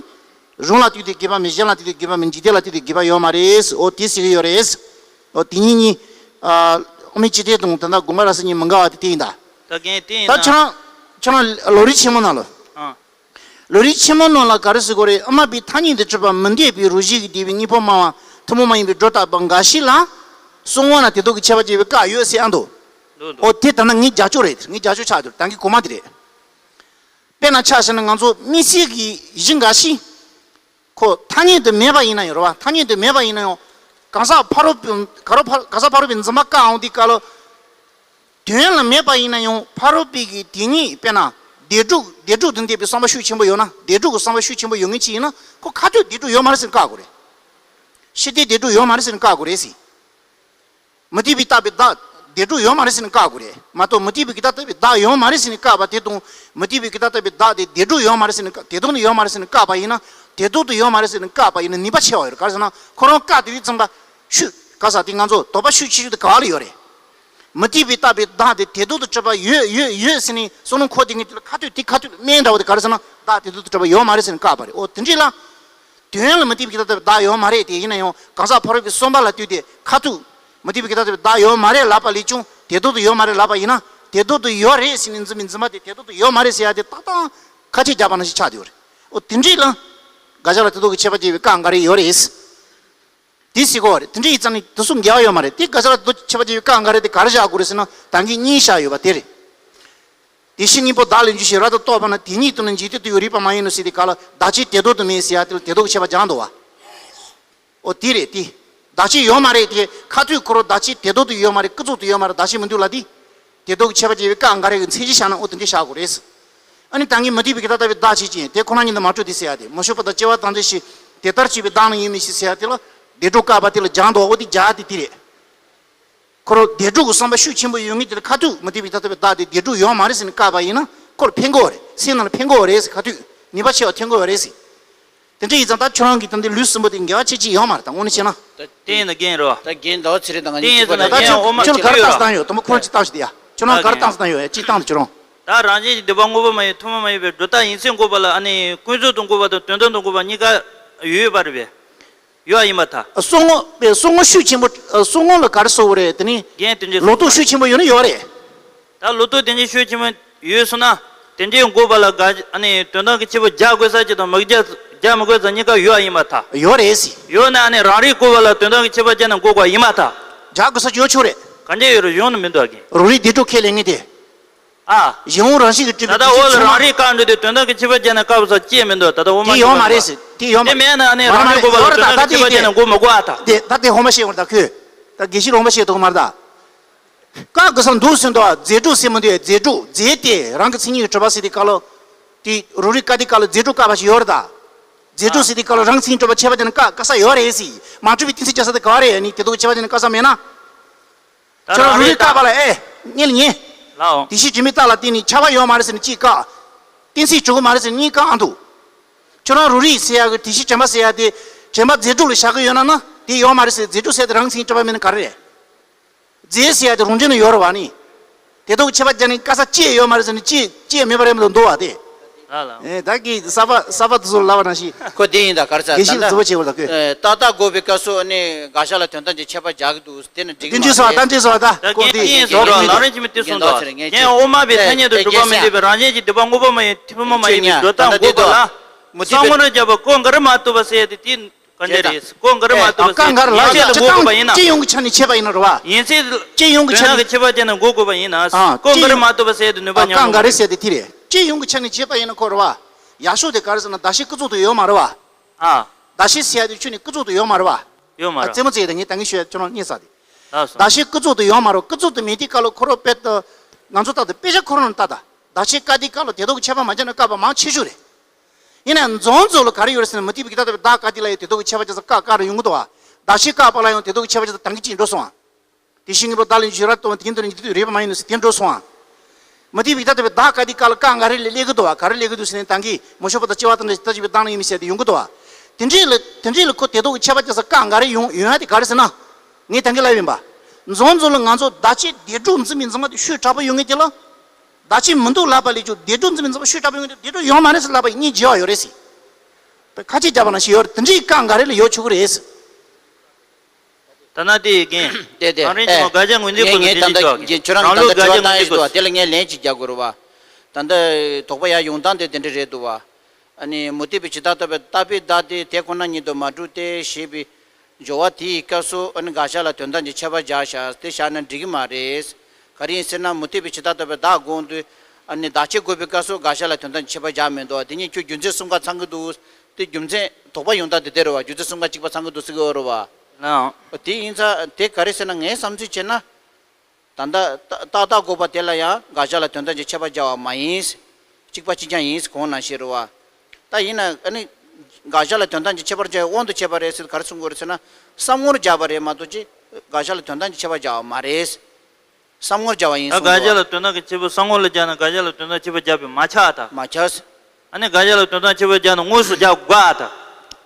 རང་ལ་དེ་དེ་དགེ་བ་མེད། གཞན་ལ་དེ་དེ་དགེ་བ་མེད། འཇིག་རྟེན་ལ་དེ་དེ་དགེ་བ་ཡོད་མ་རེད། འོ་དེ་ཟེར་གི་ཡོད་རེད། འོ་དེ་གཉིས་གཉིས། ཨ། དབུ་མའི་སྤྱི་དོན་དང་ད་ལྟ་དགོངས་པ་རབ་གསལ་གཉིས་མི་འགལ་བ་དེ་དེ་ཡིན་ད། ད་རྒན་དེ་ཡིན་ད་ན། ཁྱོད་རང་ཁྱོད་རང་ལམ་རིམ་ཆེན་མོ་ནང་ལ། ཨ། ལམ་རིམ་ཆེན་མོ་ནང་ལ་ག་རེ་ཟེར་གོ་རེད། དབུ་མ་པའི་ཐ་སྙད་དུ་གྲུབ་པ་མི་འཐད་པའི་རང་བཞིན་གྱིས་ལྡན་པའི་དངོས་པོ་སྨྲ་བ་ཐུན་མོང་མ་ཡིན་པའི་སྒྲོ་བཏགས་པ་འགའ་ཞིག་ལ། གསང་བ་ན་དེ་དག་གི་ཁྱད་པར་སྦྱར་བའི་བཀག་ཡོད་ཟེར་ཨ་འདུག་འདུག་འདུག་འོ་དེ་ད་ན་ངའི་རྒྱབ་སྐྱོར་རེད། ངའི་རྒྱབ་སྐྱོར་ཆགས་འདུག་ད་གིན་གོ་མ་དེ་རེད། དཔེར་ན་ཆ་བཞག་ན་ང་ཚོ་དམིགས་བསལ་གྱི་གཞི་འགའ་ཞིག་ཁོ་ཐ་སྙད་དུ་མེད་པ་ཡིན་ན་ཡང་རེད་བ། ཐ་སྙད་དུ་མེད་པ་ཡིན་ན་ཡང་། གང་ཟག་ཕ་རོལ་པོའི་ག་རོ་ཕ་གང་ཟག་ཕ་རོལ་པོའི་འཛིན་པ་བཀག་འོང་དུས་སྐབས་ལ། དོན་ལ་མེད་པ་ཡིན་ན་ཡང་ཕ་རོལ་པོའི་གི་དེ་ཉིད་དཔེར་ན་བདེན་གྲུབ་བདེན་གྲུབ་ཏུ་འདོད་པའི་བསམ་པ་ཤུགས་ཆེན་པོ་ཡོད་ན། བདེན་གྲུབ་ཀྱི་བསམ་པ་ཤུགས་ཆེན་པོ་ཡོད་མཁན་ཅིག་ཡིན་ན་ཁོ་ཁ་ཐུག་བདེན་གྲུབ་ཡོད་མ་རེད་ཟེར་ནས་བཀག་དགོས་རེད། ཕྱི་དོན་བདེན་གྲུབ་ཡོད་མ་རེད་ཟེར་ནས་བཀག་དགོས་རེད་ཟེར། མུ་སྟེགས་པའི་ལྟ་བའི་བདག་བདེན་གྲུབ་ཡོད་མ་རེད་ཟེར་ནས་བཀག་དགོས་རེད་མ་གཏོགས། མུ་སྟེགས་པའི་གི་ལྟ་ལྟ་བའི་བདག་ཡོད་མ་རེད་ཟེར་ནས་བཀག་པ་དེ་དང་། མུ་སྟེགས་པའི་གི་ལྟ་ལྟ་བའི་བདག་དེ་བདེན་གྲུབ་ཡོད་མ་རེད་ཟེར་ནས་བཀག་དེ་དོན་དུ་ཡོད་མ་རེད་ཟེར་ནས་བཀག་པ་ཡིན་ན། དེ་དོན་དུ་ཡོད་མ་རེད་ཟེར་ནས་བཀག་པ་ཡིན་ན་ནུས་པ་ཆེ་བ་ཡོད་རེད། ག་རེ་ཟེར་ན་ཁོ་རང་བཀག་དེ་དུས་ཙམ་པ་ཤུགས་ག་ས་དེ་ང་ཚོ་དོགས་པ་ཤུགས་ཆེ་ཤོས་དེ་ག་བ་ལ་ཡོད་རེད། མུ་སྟེགས་པའི་ལྟ་བའི་བདག་དེ་དེ་དོན་དུ་གྲུབ་པ་ཡོད་ཡོད་ཡོད་ཟེར་ནས་བསམ་བློ་འཁོར་དེ་ངས་དེ་ལ་ཁ་ཐུག་དེ་ཁ་ཐུག་ལ་སྨན་འདྲ་བོ་དེ་ག་རེ་ཟེར་ན་བདག་དེ་དོན་དུ་གྲུབ་པ་ཡོད་མ་རེད་ཟེར་ནས་བཀག་པ་རེད། འོ་དེ་འདྲ་ལ། དོན་ལ་མུ་སྟེགས་པའི་གི་ལྟ་ལྟ་བའི་བདག་ཡོད་མ་རེད། དེ་ཡིན་ན་ཡང་གང་ཟག་ཕ་རོལ་པོའི་བསམ་པ་ལ་ལྟོས་ཏེ་ཁ་ཐུག་མུ་སྟེགས་པའི་གི་ལྟ་ལྟ་བའི་བདག་ཡོད་མ་རེད་ལབ་པ་ལས་ཀྱང་དེ་དོན་དུ་ཡོད་མ་རེད་ལབ་པ་ཡིན་ན། དེ་དོན་དུ་ཡོད་རེད་ཟེར་ནས་འཛིན་པའི་འཛིན་པ་དེ་དེ་དོན་དུ་ཡོད་མ་རེད་ཟེར་ཡ་དེ་ཏག་ཏག་ཁ་ཆད་བརྒྱབ་པ་ནང་བཞིན་ཆགས་བསྡད་ཡོད་རེད། འོ་དེ་འདྲ་ལ་དགག་བྱ་ལ་དེ་དག་གི་ཁྱད་པར་སྦྱར་བའི་བཀག་འགའ་རེ་ཡོད་རེད། དེ་ཟེར་གོ་བ་རེད། དེ་འདྲ་ཡིན་ཙང་ནི་དེ་ཚོ་འགལ་བ་ཡོད་མ་རེད། དེ་དགག་བྱ་ལ་དེ་དག་ཁྱད་པར་སྦྱར་བའི་བཀག་འགའ་རེ་དེ་ག་རེ་བཞག་དགོས་རེད་ཟེར་ན་ད་གིན་གཉིས་བཞག་ཡོད་པ་དེ་རེད། དེ་བཞིན་གཉིས་པོ་བདག་ལས་འབྱུང་ཞེས་རབ་ཏུ་རྟོག་པ་ན། དེ་ཉིད་ལྟར་ན་འཇིག་རྟེན་དུ་ཡང་རིགས་པ་མ་ཡིན་ནོ་ཟེར་དེ་ག་ལ་བདག་ཆད་དེ་ལྟར་དུ་མེད་ཟེར་ཡ་དེ་ལ་དེ་དག་ཁྱད་པར་སྦྱར་འདུག་བ། འོ་དེ་རེད་དེ། བདག་བྱེད་ཡོད་མ་རེད་དེ། ཁ་ཐུག་ཁོ་རང་བདག་བྱེད་དེ་དོག་ཏུ་ཡོད་མ་རེད། ཀུན་རྫོབ་ཏུ་ཡོད་མ་རེད། བདག་བྱེད་མི་འདུག་ལབ་དེ། དེ་དོག་གི་ཁྱད་པར་གྱི་བཀག་འགལ་རེ་གི་མཚན་གཞི་བཞག་ན་འོ་དེ་འདྲ་བཞག་དགོས་རེད། ཨ་ནི་ད་ངས་མུ་སྟེགས་པའི་གི་ད་ལྟ་བའི་བདག་བྱེད་ཅན་དེ་ཁོ་ན་ཉིད་དུ་མ་གྲུབ་དེ་ཟེར་ཡ་དེ། མ་ཞུགས་པ་དང་སྐྱེ་བ་དང་འདྲ་ཞིག་དེ་ལྟར་བྱས་པའི་བདག་ནི་ཡིན་མིན་ཞེས་ཟེར་ཡ་དེ་ལ་བདེ་གྲོགས་བཀག་པ་དེ་ལ་སྦྱར་འདུག་འོ་དེ་སྦྱར་དེ་དེ་རེད། ཁོ་རང་བདེ་གྲོགས་ཀྱི་བསམ་པ་ཤུགས་ཆེན་པོ་ཡོད་མཁན་དེ་ལ་ཁ་ཐུག་མུ་སྟེགས་པའི་ད་ལྟ་བའི་བདག་དེ་བདེ་གྲོགས་ཡོད་མ་རེད་ཟེར་ནས་བཀག་པ་ཡིན་ན་ཁོར་ཕན་གྱི་ཡོད་རེད། སེམས་ནང་ལ་ཕན་གྱི་ཡོད་རེད་ཟེར། ཁ་ཐུག་ནུས་པ་ཆེ་བ་ཐོན་གྱི་ཡོད་རེད་ཟེར། དེ་འདྲ་ཡིན་ཙང་ད་ཁྱོད་རང་གི་ད་ལྟའི་ལུས་གསུམ་པོ་དེ་འགལ་བ་ཆེ་ཆེ་ཡོད་མ་རེད། ད་དངོས་གནས་བྱས་ན། ད་རྟེན་ཡིན་ན་རྒན་རེད་བ། ད་རྒན་ཟླ་བ་ཚེ་རིང་དང་ང་གཉིས་གཅིག་པ་རེད། ད་རྟེན་ཡིན་ན་ཁྱོད་ཁྱོད་ལ་ག་རེ་བཏང་སྟངས་ཡོད། དུ་མ་ཁོ་རང་གཅིག་བཏང་ཞིག་དེ་ཡ། ཁྱོད་རང་ག་རེ་བཏང་སྟངས་ཡོད་ཡ། གཅིག་བཏང་དུ་ཁྱོད་རང་། ད་རང་བཞིན་གྱི་སྡིག་པ་དངོས་པོ་མ་ཡིན། ཐུན་མོང་མ་ཡིན་པའི་སྒྲུབ་རྟགས་ཡིན་ཚད་འགོག་པ་ལ་ཨ་ནི་ཀུན་རྫོབ་ཏུ་འགོག་པ་དང་དོན་དམ་དུ་འགོག་པ་གཉིས་ཀ་ཡོད་པ་རེད་པས། ཡོད་པ་ཡིན་པར་ཐལ། བསམ་ངོ་པའི་བསམ་ངོ་ཤུགས་ཆེན་པོ། བསམ་ངོ་ལ་ག་རེ་ཟེར་དགོས་རེད། དེ་ནི་རྒན་དེ་འདྲའི་ལོག་རྟོག་ཤུགས་ཆེན་པོ་ཡོད་ན་ཡོད་རེད། ད་ལོག་རྟོག་དེ་འདྲའི་ཤུགས་ཆེན་པོ་ཡོད་སོང་ན། དེ་འདྲའི་འགོག་པ་ལ་དགག་ཨ་ནི་དོན་དམ་གྱི་ཁྱད་པར་སྦྱར་དགོས་ས་ཅིག་དང་མི་སྦྱར་སྦྱར་མི་དགོས་ས་གཉིས་ཀ་ཡོད་པ་ཡིན་པར་ཐལ། ཡོད་རེད་ཟེར། ཡོད་ན་ཨ་ནི་རང་རིག་འགོག་པ་ལ་དོན་དམ་གྱི་ཁྱད་པར་སྦྱར་ནས་འགོག་པ་ཡིན་པར་ཐལ། སྦྱར་དགོས་ས་ཅིག་ཡོད་ཆོག་རེད། ག་འདྲ་ཡོད་རེད། ཡོང་ནི་མི་འདུག་ག་རང་རིག་བདེ་གྲོགས་ཁས་ལེན་ངེས་ཏེ། ཨ། གཞན་དབང་རང་བཞིན་གྱིས་གྲུབ་པའི་ད་ལྟ་འོག་ལ་རང་རིག་བཀག་འགྲོ་དུས་དོན་དམ་གྱི་ཁྱད་པར་སྦྱར་ནས་བཀག་པ་སོགས་ཅི་ཡང་མི་འདུག་ད་ལྟ་འོག་མ་དེ་ཡོད་མ་རེད་ཟེར། དེ་ཡོད་མ་དེ་མེད་ན་ཨ་ནི་རང་རིག་འགོག་པ་ལ་དོན་དམ་གྱི་ཁྱད་པར་སྦྱར་ནས་འགོག་མི་དགོས་པར་ཐལ། དེ་ད་དེ་འོག་མ་བཤད་འོང་ད་ཁོས། ད་དགེ་བཤེས་འོག་མ་བཤད་འདུག་མ་རེད་ད། བཀག་དགོས་ས་འདུག་ཟེར་འདུག་རྫས་གྲོགས་ཟེར་མི་འདུག་རྫས་གྲོགས་རྫས་དེ་རང་གི་མཚན་ཉིད་ཀྱིས་གྲུབ་པ་ཟེར་དུས་སྐབས་ལ། དེ་རང་རིག་བཀག་དུས་སྐབས་ལ་རྫས་གྲོགས་བཀག་པ་ཞིག་ཡོད་རེད་ད། རྫས་གྲོགས་ཟེར་དུས་སྐབས་ལ་རང་གི་མཚན་ཉིད་གྲུབ་པ་ཁྱད་པར་སྦྱར་ནས་བཀག་བཀག་ས་ཡོད་རེད་ཟེར། མ་གྲུབ་པའི་གཏན་ཚིགས་སྦྱར་ས་དེ་ག་རེད། ཨ་ནི་དེ་དག་གི་ཁྱད་པར་སྦྱར་ནས་བཀག་ས་མེད་ན། ད་ཁྱོད་རང་རང་རིག་རིག་བཀག་པ་ལ་ཨེ། ཉན་ཉན། ལའོ། དེ་ཤེས་དྲི་མའི་རྟགས་ལ་བརྟེན་ནས་ཁྱབ་པ་ཡོད་མ་རེད་ཟེར་ནས་གཅིག་བཀག་གཏན་ཚིགས་གྲུབ་ཀྱི་མ་རེད་ཟེར་ནས་གཉིས་བཀག་ཨང་འདུག་ཁྱོད་རང་རང་རིག་ཟེར་ཡ་གི་དེ་ཤེས་དྲན་པ་ཟེར་ཡ་དེ། དྲན་པ་རྫས་གྲོགས་ལ་བཞག་གི་ཡོད་ན་ན་དེ་ཡོད་མ་རེད་ཟེར། རྫས་གྲོགས་ཟེར་ཡ་དེ་རང་མཚན་གྲུབ་པ་མིན་ན་ག་རེ་རེད། རྫས་ཟེར་ཡ་དེ་རང་འགྲེལ་ན་ཡོད་རེད་བ་ནི། དེ་དག་གི་ཁྱད་པར་སྦྱར་ནས་བཀག་ས་ཅི་ཡང་ཡོད་མ་རེད་ཟེར་ནས་ཅི་ཅི་ཡང་མེད་པ་རེད་མ་གཏོགས་འདུག་བ་དེ། ལ་ལ། ཨེ་ད་གི་གསར་པ་གསར་པ་དེ་ཚོ་ལབ་པ་ནང་བཞིན། ཁོ་དེ་ཡིན་ད་ག་རེ་ཟེར་དགེ་བཤེས་ལ་མཛུབ་མོ་བྱེད་དགོས་ད་ཁོས། ད་ལྟ་འགོག་པའི་སྐབས་སུ་ནི་དགག་བྱ་ལ་དོན་དམ་གྱི་ཁྱད་པར་སྦྱར་གི་འདུག་དེ་ནི་འགྲིག་གི་མ་རེད། ད་འདི་ཟེར་བ་ད་ད་ཁོ་རྒན་དེ་ཡིན་ཟེར་རོ་ལ་རང་ཅི་མི་དེ་གསུངས་དོ། རྒན་འོ་མ་པའི་ཐ་སྙད་དུ་གྲུབ་པ་མི་འདོད་པའི་རང་བཞིན་གྱི་སྡིག་པ་དངོས་པོ་མ་ཡིན་ཐུན་མོང་མ་ཡིན་པའི་སྒྲུབ་རྟགས་འགོག་པ་ལ། མུ་སྟེགས་པའི་བསམ་ངོར་བརྒྱབ་པ་ཀོ་འགའ་རེ་མ་གཏོགས་པ་ཟེར་ཡ་དེ་དེ། ག་འདྲ་རེད། ཀོ་འགའ་རེ་མ་གཏོགས་པ་ཟེར་ཡ་དེ་ཡིན་ཚད་ལ་འགོག་དགོས་པ་ཡིན་ན། སྤྱི་ཡོངས་ཀྱི་ཆ་ནས་འཆད་པ་ཡིན་ན་རེད་བ། ཡིན་ཚད། སྤྱི་ཡོངས་ཀྱི་ཆ་ནས་འཆད་པ་བྱས་ན་འགོག་དགོས་པ་ཡིན་ན། ཀོ་འགའ་རེ་མ་གཏོགས་པ་ཟེར་ཡ་དེ་ནུས་པ་ཉམས། ཀོ་འགའ་རེ་ཟེར་ཡ་དེ་དེ་རེད། སྤྱི་ཡོངས་ཀྱི་ཆ་ནས་འཆད་པ་ཡིན་ན་ཁོ་རེད་བ། ཡག་ཤོས་དེ་ག་རེ་ཟེར་ན་བདག་བྱེད་ཀུན་རྫོབ་ཏུ་ཡོད་མ་རེད་བ། ཨ། བདག་བྱེད་ཟེར་ཡ་དེ་ཁྱོན་ནས་ཀུན་རྫོབ་ཏུ་ཡོད་མ་རེད་བ། ཡོད་མ་རེད། རྩེད་མོ་རྩེ་ཡ་དེ་ངས་ད་གིན་ཞུ་ཡ་ཁྱོད་རང་རྙེད་ཚར་དེ། ལགས་སོ། བདག་བྱེད་ཀུན་རྫོབ་ཏུ་ཡོད་མ་རེད། ཀུན་རྫོབ་ཏུ་མེད་དུས་སྐབས་ལ་ཁོ་རང་དཔེ་ལྟ། ང་ཚོ་ལྟ་དུས་དཔེ་ཆ་ཁོ་རང་ལ་ལྟ་ད། བདག་བྱེད་བཀག་དུས་སྐབས་ལ་དེ་དག་གི་ཁྱད་པར་མ་སྦྱར་ན་བཀག་པ་མང་ཆེ་ཤོས་རེད། ཡིན་ནའང་འཛོམས་འཛོམས་ལ་ག་རེ་ཡོད་རེད་ཟེར་ན་མུ་སྟེགས་པའི་གི་ད་ལྟ་བའི་བདག་བཀག་དུས་ལ་ཡང་དེ་དག་གི་ཁྱད་པར་སྦྱར་ས་བཀག་བཀག་རེ་ཡོང་གི་འདུག་བ། བདག་བྱེད་བཀག་པ་ལ་ཡང་དེ་དག་གི་ཁྱད་པར་སྦྱར་ས་ད་གིན་གཅིག་འགྲོ་སོང་བ། དེ་བཞིན་གྱི་བློ་བདག་ལ་ཡང་བྱེ་བྲག་སྟོང་པ་དེ་གིན་དུ་ནི་འཇུག་དུས་རེད་པ་མ་ཡིན་ནོ་ཟེར་དེ་འགྲོ་སོང་བ། མུ་སྟེགས་པའི་གི་ད་ལྟ་བའི་བདག་བཀག་དུས་སྐབས་ལ་བཀག་འགའ་རེ་ལ་སླེབས་ཀྱི་འདུག་བ། ག་རེ་སླེབས་ཀྱི་འདུག་ཟེར་ན་ད་གིན་མ་ཞུགས་པ་དང་སྐྱེ་བ་དང་འདྲ་ཞིག་ལྟ་བྱེད་པའི་བདག་ལ་ཡིན་མིན་ཟེར་དེ་ཡོང་གི་འདུག་བ། དེ་འདྲའི་ལ་དེ་འདྲའི་ལ་ཁོ་དེ་དག་གི་ཁྱད་པར་སྦྱར་ས་བཀག་འགའ་རེ་ཡོང་ཡོང་ཡ་དེ་ག་རེ་ཟེར་ན། ངས་ད་གིན་ལབ་ཡིན་པ། འཛོམས་འཛོམས་ལ་ང་ཚོ་བདག་བྱེད་བདེ་གྲོགས་འཛིན་པའི་འཛིན་པ་དེ་ཤུགས་དྲག་པོ་ཡོད་མཁན་དེ་ལ། བདག་བྱེད་མི་འདུག་ལབ་པ་ལས་ཀྱང་བདེ་གྲོགས་འཛིན་པའི་འཛིན་པ་ཤུགས་དྲག་པོ་ཡོད་མཁན་དེ་བདེ་གྲོགས་ཡོད་མ་རེད་ཟེར་ལབ་པ་ཡིན་གཉིས་འགྱུར་བ་ཡོད་རེད་ཟེར། ཁ་ཆེ་རྒྱབ་པ་ནང་བཞིན་ཡོད་རེད། དེ་འདྲའི་བཀག་འགའ་རེ་ལ་ཡོད་ཆོག་གི་རེད་ཟེར། ད་ན་དེ་ཡི་རྒན། དེ་དེ་རང་རེ་ཨེ། ཉིད་མ་དགག་བྱ་ངོས་འཛིན་ངས་སྐོར་ལ་ངས་དེ་ད་འདྲ་ལྟ་ཅོག་གི་ཁྱོད་རང་རང་ལུགས་ད་དགག་བྱ་ཅོག་ངོས་འཛིན་སྐོར་དེ་ལ་ངས་ལན་ཅིག་རྒྱག་དགོས་རེད་བ། ད་ལྟ་དོགས་པ་ཡར་ཡོང་སྟངས་དེ་དེ་འདྲ་རེད་འདུག་བ། ཨ་ནི་མུ་སྟེགས་པའི་ཇི་ལྟར་ལྟ་བའི་ལྟ་བའི་བདག་དེ་དེ་ཁོ་ན་ཉིད་དུ་མ་གྲུབ་སྟེ་ཞེས་པའི་སྦྱོར་བ་དེའི་སྐབས་སུ་ཨ་ནི་དགག་བྱ་ལ་དོན་དམ་གྱི་ཁྱད་པར་སྦྱར་བཞག་དེ་བཞག་ན་འགྲིག་གི་མ་རེད། ག་རེ་ཡིན་ཟེར་ན་མུ་སྟེགས་པའི་ཇི་ལྟར་ལྟ་བའི་བདག་དགོངས་དུས་ཨ་ནི་བདག་བྱེད་འགོག་པའི་སྐབས་སུ་དགག་བྱ་ལ་དོན་དམ་གྱི་ཁྱད་པར་སྦྱར་མི་འདུག་དེ་ཉིད་ཁྱོད་རྒྱུ་མཚན་གསུམ་ཀ་ཚང་གི་འདུག་དེ་རྒྱུ་མཚན་དོགས་པ་ཡོང་སྟངས་དེ་དེ་རེད་བ། རྒྱུ་མཚན་གསུམ་ཀ་གཅིག་པ་ཚང་གི་འདུག་ཟེར་གི་ཡོད་རེད་བ། ལའང་། དེ་ཡིན་ཙང་དེ་ག་རེ་ཟེར་ན་ངའི་བསམ་ཚུལ་བྱས་ན། ད་ལྟ་རྟག་བདག་འགོག་པ་དེ་ལ་ཡང་དགག་བྱ་ལ་དོན་དམ་གྱི་ཁྱད་པར་སྦྱར་བ་མ་ཡིན། གཅིག་པ་གཅིག་རྐྱང་ཡིན་གོང་ནང་བཞིན་རེད་བ། ད་ཡིན་ན་ཨ་ནི་དགག་བྱ་ལ་དོན་དམ་གྱི་ཁྱད་པར་སྦྱར་བའི་དབང་དུ་བྱས་པ་རེད་ཟེར་ག་རེ་གསུང་དགོས་རེད་ཟེར་ན། བསམ་ངོར་སྦྱར་བ་རེད་མ་གཏོགས་ཅི། དགག་བྱ་ལ་དོན་དམ་གྱི་ཁྱད་པར་སྦྱར་བ་མ་རེད། བསམ་ངོར་སྦྱར་བ་ཡིན་ད་གསུང་དགག་བྱ་གོ། ལ་དོན་དམ་གྱི་ཁྱད་པར་བསམ་ངོ་ལ་སྦྱར་ན་དགག་བྱ་ལ་དོན་དམ་ཁྱད་པར་སྦྱར་བས་མ་ཁྱབ་པར་ཐལ། མ་ཁྱབ། ཨ་ནི་དགག་བྱ་ལ་དོན་དམ་ཁྱད་པར་སྦྱར་ན་དངོས་སུ་སྦྱར་དགོས་པར་ཐལ།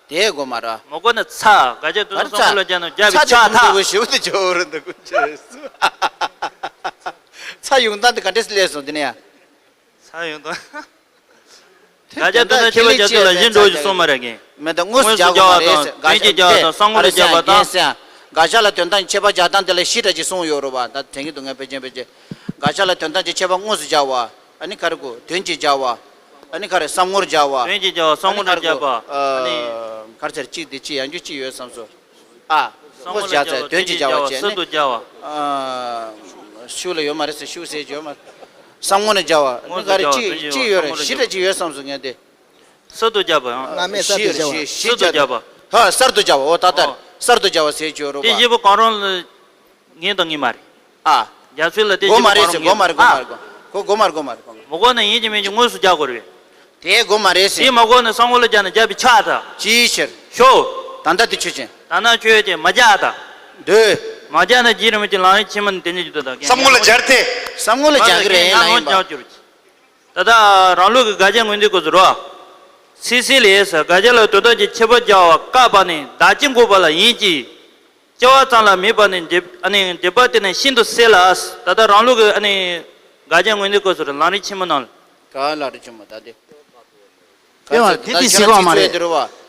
དེ་དགོས་མ་རེད། མ་དགོས་ན་ཚ། དགག་བྱ་དོན་དམ་བསམ་ངོ་ལ་སྦྱར་ན་སྦྱར་བས་ཁྱབ་པར་ཐལ། ཚ་ཆེ་ཁུང་དུ་ཞེ་པོ་དེ་སྦྱོར་བ་རེད་འདུག་ཅེས། ཚ་ཡོང་སྟངས་དེ་ག་འདྲས་སླེབས་སོང་དེ་ནས་ཡ། ཚ་ཡོང་སྟངས། དགག་བྱ་དོན་དམ་ཁྱད་པར་སྦྱར་ཚུལ་ལ་གཞི་འགྲོ་ཞེས་གསུངས་པ་རེད་ཀྱི། མེད་ད་དངོས་སུ་སྦྱར་བ་དང་དོན་གྱིས་སྦྱར་བ་དང་བསམ་ངོ་ལ་སྦྱར་བ་དང་། དགག་བྱ་ལ་དོན་དམ་ཁྱད་པར་སྦྱར་སྟངས་དེ་ལ་བཞི་འདྲ་ཅིག་གསུངས་ཡོད་རེད་བ། ད་དྲན་གྱི་འདུག་ངས་ཕལ་ཆེར་ཕལ་ཆེར། དགག་བྱ་ལ་དོན་དམ་གྱི་ཁྱད་པར་དངོས་སུ་སྦྱར་བ། ཨ་ནི་ག་རེ་གོ་དོན་གྱིས་སྦྱར་བ། ཨ་ནི་ག་རེ་བསམ་ངོར་སྦྱར་བ། དོན་གྱིས་སྦྱར་བ་བསམ་ངོར་སྦྱར་བ། ཨ་ནི་ག་རེ་ཟེར་གཅིག་དེ་གཅིག་ཡང་རྒྱུ་གཅིག་ཡོད་བསམ་སོང་། ཨ། བསམ་ངོར་སྦྱར་ཚད་དོན་གྱིས་སྦྱར་བ་བྱས་ནས། ཨ། ཤུགས་ལ་ཡོད་མ་རེད་ཟེར་ཤུགས་ཟེར་གྱི་ཡོད་མ། བསམ་ངོར་ནས་སྦྱར་བ་ནི་ག་རེ་གཅིག་གཅིག་ཡོད་རེད། བཞི་འདྲ་གཅིག་ཡོད་བསམ་སོང་ངས་དེ། གསར་དུ་སྦྱར་བ་ཡང་། སྔ་མས་གསར་དུ་སྦྱར་བ། གསར་དུ་སྦྱར་བ། ཧ་གསར་དུ་སྦྱར་བ་འོ་ད་ལྟར། གསར་དུ་སྦྱར་བ་ཟེར་བརྗོད་རོགས་པ། དེ་བཞི་པོ་གང་རུང་ལ་ངེས་དང་ངེས་མ་རེད། ཨ། རྒྱ་མཚོ་ལ་དེ་དགོས་མ་རེད་ཟེར། དགོས་མ་རེད། དགོས་མ་རེད། དགོས་མ་རེད། དགོས་མ་རེད། དགོས་མ་རེད། དགོས་མ་རེད། མ་གོ་ན་ཡིན་གཅིག་མིན་གཅིག་དངོས་སུ་རྒྱག་དགོས་རེད། དེ་དགོས་མ་རེད་ཟེར། དེ་མ་གོ་ན་བསམ་བློ་ལ་སྦྱར་ན་རྒྱག་པའི་ཆགས་དང་། ཅིའི་ཕྱིར། ཤོ། ད་ལྟ་དེ་ཆོས་ཅན། ད་ནང་ཆོས་ཅན་མ་རྒྱག་དང་། འདོད། མ་རྒྱག་ན་རྗེ་རིན་པོ་ཆེ་ལམ་རིམ་ཆེན་མོ་ནས་དེ་འདྲ་ཞུ་དོ་དང་། བསམ་བློ་ལ་སྦྱར་ཏེ། བསམ་བློ་ལ་སྦྱར་གི་རེད། ཡང་ཡིན་པ། ད་ལྟ་རང་ལུགས་ཀྱི་དགག་བྱ་ངོས་འཛིན་སྐོར་སུ་རོ། སི་སི་ལས་ས་དགག་བྱ་ལ་དོན་དམ་གྱི་ཁྱད་པར་སྦྱར་བ་བཀག་པ་ནི་བདག་གཅིག་འགོག་པ་ལ་ཡིན་གྱི། སྐྱེ་བ་ཙམ་ལ་དམིགས་པ་ནི་འདོད་ཨ་ནི་འདོད་པ་དེ་ནི་ཤིན་ཏུ་གསལ་ལ། ད་ལྟ་རང་ལུགས་ཀྱི་ཨ་ནི་དགག་བྱ་ངོས་འཛིན་སྐོར་སུ་རེད། ལམ་རིམ་ཆེན་མོ་ནང་ལ། ག་ལ་རེ་ཆུ་མོ་ད་དེ། དེ་བ་དེ་དེ་སྲིད་གོ་མ་རེད།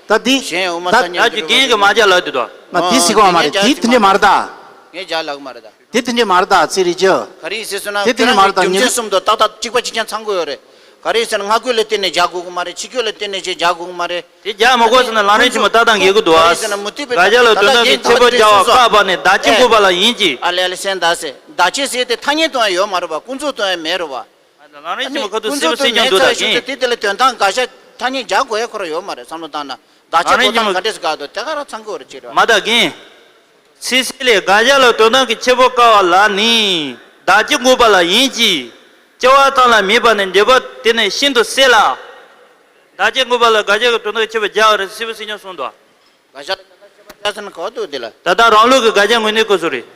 ད་དེ་གཞན་ཡང་དབུ་མ་ད་ཐ་སྙད་ད་ཀྱི་རྒན་གྱི་མ་རྒྱ་ལ་དུ་དོ། མ་དེ་སྲིད་གོ་མ་རེད། དེ་དེ་འདྲས་མ་རེད་ད། ངས་རྒྱ་ལག་མ་རེད་ད། དེ་དེ་འདྲས་མ་རེད་ད། ཚེ་རིང་ཅོ། ག་རེ་ཟེར་སོང་ན། དེ་དེ་འདྲས་མ་རེད་ད། རྒྱུ་མཚན་གསུམ་དུ་ཏག་ཏག་གཅིག་པ་གཅིག་རྐྱང་ཚང་དགོས་ཡོད་རེད། ག་རེ་ཟེར་ན་སྔ་རྒོལ་ལ་བརྟེན་ནས་རྒྱག་དགོས་ཀྱི་མ་རེད། ཕྱི་རྒོལ་ལ་བརྟེན་ནས་ཅིག་རྒྱག་དགོས་ཀྱི་མ་རེད། དེ་རྒྱག་མ་དགོས་ཟེར་ན་ལམ་རིམ་ཆེན་མོ་ལྟ་སྟངས་འགལ་གྱི་འདུག་ཨ། ག་རེ་ཟེར་ན་མུ་སྟེགས་པའི་དགག་བྱ་ལ་དོན་དམ་གྱི་ཁྱད་པར་སྦྱར་བ་བཀག་པ་ནི་བདག་གཅིག་འགོག་པ་ལ་ཡིན་གྱི། ཨ་ལེ་ཨ་ལེ་སེམས་ད་ཟེར། བདག་གཅིག་ཟེར་དེ་ཐ་སྙད་དུ་ཡང་ཡོད་མ་རེད་པ། ཀུན་རྫོབ་ཏུ་ཡང་མེད་རེད་པ། ལམ་རིམ་ཆེན་མོ་ཁ་ཐུག་སྲིད་པ་སྲིད་སྐྱོང་འདུག་ད་ཀུན་རྫོབ་ཏུ་མེད་ཚར་ཞིག་ཏུ་དེ་དེ་ལ་དོན་དམ་དགག་བྱ་ཐ་སྙད་རྒྱག་དགོས་ཡ་ཁོ་ར་ཡོད་མ་རེད། བསམ་བློ་བཏང་ན་བདག་གཅིག་ལམ་རིམ་ཆེན་མོ་གོ་ཐང་ག་འདྲས་སུ་དགག་འདུག་དེ་ག་ར་ཚང་གི་བར་བྱེད་རོགས། མ་དག་གིན། སི་སི་ལས་དགག་བྱ་ལ་དོན་དམ་གྱི་ཁྱད་པར་བཀག་པ་ལ་ནི། བདག་གཅིག་འགོག་པ་ལ་ཡིན་གྱི། སྐྱེ་བ་ཙམ་ལ་དམིགས་པ་ནི་འདོད་པ་དེ་ནི་ཤིན་ཏུ་གསལ་ལ། བདག་གཅིག་འགོག་པ་ལ་དགག་བྱ་གི་དོན་དམ་གྱི་ཁྱད་པར་སྦྱར་བ་རེད། སྲིད་པ་སྲིད་སྐྱོང་གསུངས་འདུག་དགག་བྱ་ལ་དོན་དམ་གྱི་ཁྱད་པར་སྦྱར་ཟེར་ན་ག་བ་འདུག་དེ་ལ། ད་ལྟ་རང་ལུགས་ཀྱི་དགག་བྱ་ངོས་འཛིན་སྐོར་སུ་རེད།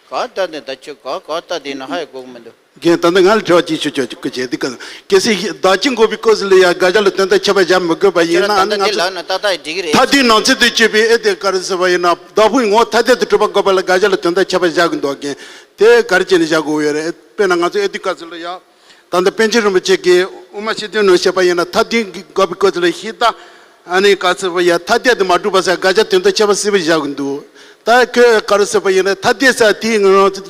ག་ལྟ་ནས་ད་ཁྱོད་ག་ག་ལྟ་དེ་ན་ཧ་ཡ་གོ་གི་མི་འདུག་རྒན། ད་ལྟ་ང་ལ་དྲི་བ་གཅིག་ཞུ་ཆོག་གི་བྱེད་དུས་ག་གལ་སྲིད་བདག་གཅིག་འགོག་པའི་སྐབས་སུ་ལ་ཡང་དགག་བྱ་ལ་དོན་དམ་ཁྱད་པར་བཞག་མི་དགོས་པ་ཡིན་ན། ཨ་ནི་ང་ཚོ་ད་ལྟ་འདི་ལ་ན་ཏག་ཏག་འགྲིག་གི་རེད། མཐའ་དོན་ནང་ཚན་དུ་གཅོད་པའི་ཨེ་དེ་ག་རེ་ཟེར་བ་ཡིན་ན། བདག་ཕུང་ངོ་ཐ་དད་དུ་གྲུབ་པ་འགོག་པ་ལ་དགག་བྱ་ལ་དོན་དམ་ཁྱད་པར་བཞག་གི་འདུག་རྒན། དེ་ག་རེ་བྱས་ནས་བཞག་དགོས་ཡོད་རེད། དཔེར་ན་ང་ཚོ་ཨེ་དེ་སྐབས་སུ་ལ་ཡང་། ད་ལྟ་པཎ་ཆེན་རིན་པོ་ཆེ་གིས་དབུ་མ་ཤེར་ཕྱིན་ནང་བཤད་པ་ཡིན་ན། མཐའ་དོན་གྱི་འགོག་པའི་སྐབས་སུ་ལ་ཤིང་རྟ། ཨ་ནི་ག་ཚོད་པ་ཡ་ཐ་དད་དུ་མ་གྲུབ་པ་ཟེར་དགག་བྱ་དོན་དམ་ཁྱད་པར་སྲིད་པ་བཞག་གི་འདུག་ད་ཁོས་ག་རེ་ཟེར་བ་ཡིན་ན། ཐ་དད་ཟེར་དེའི་ངོས་ནས་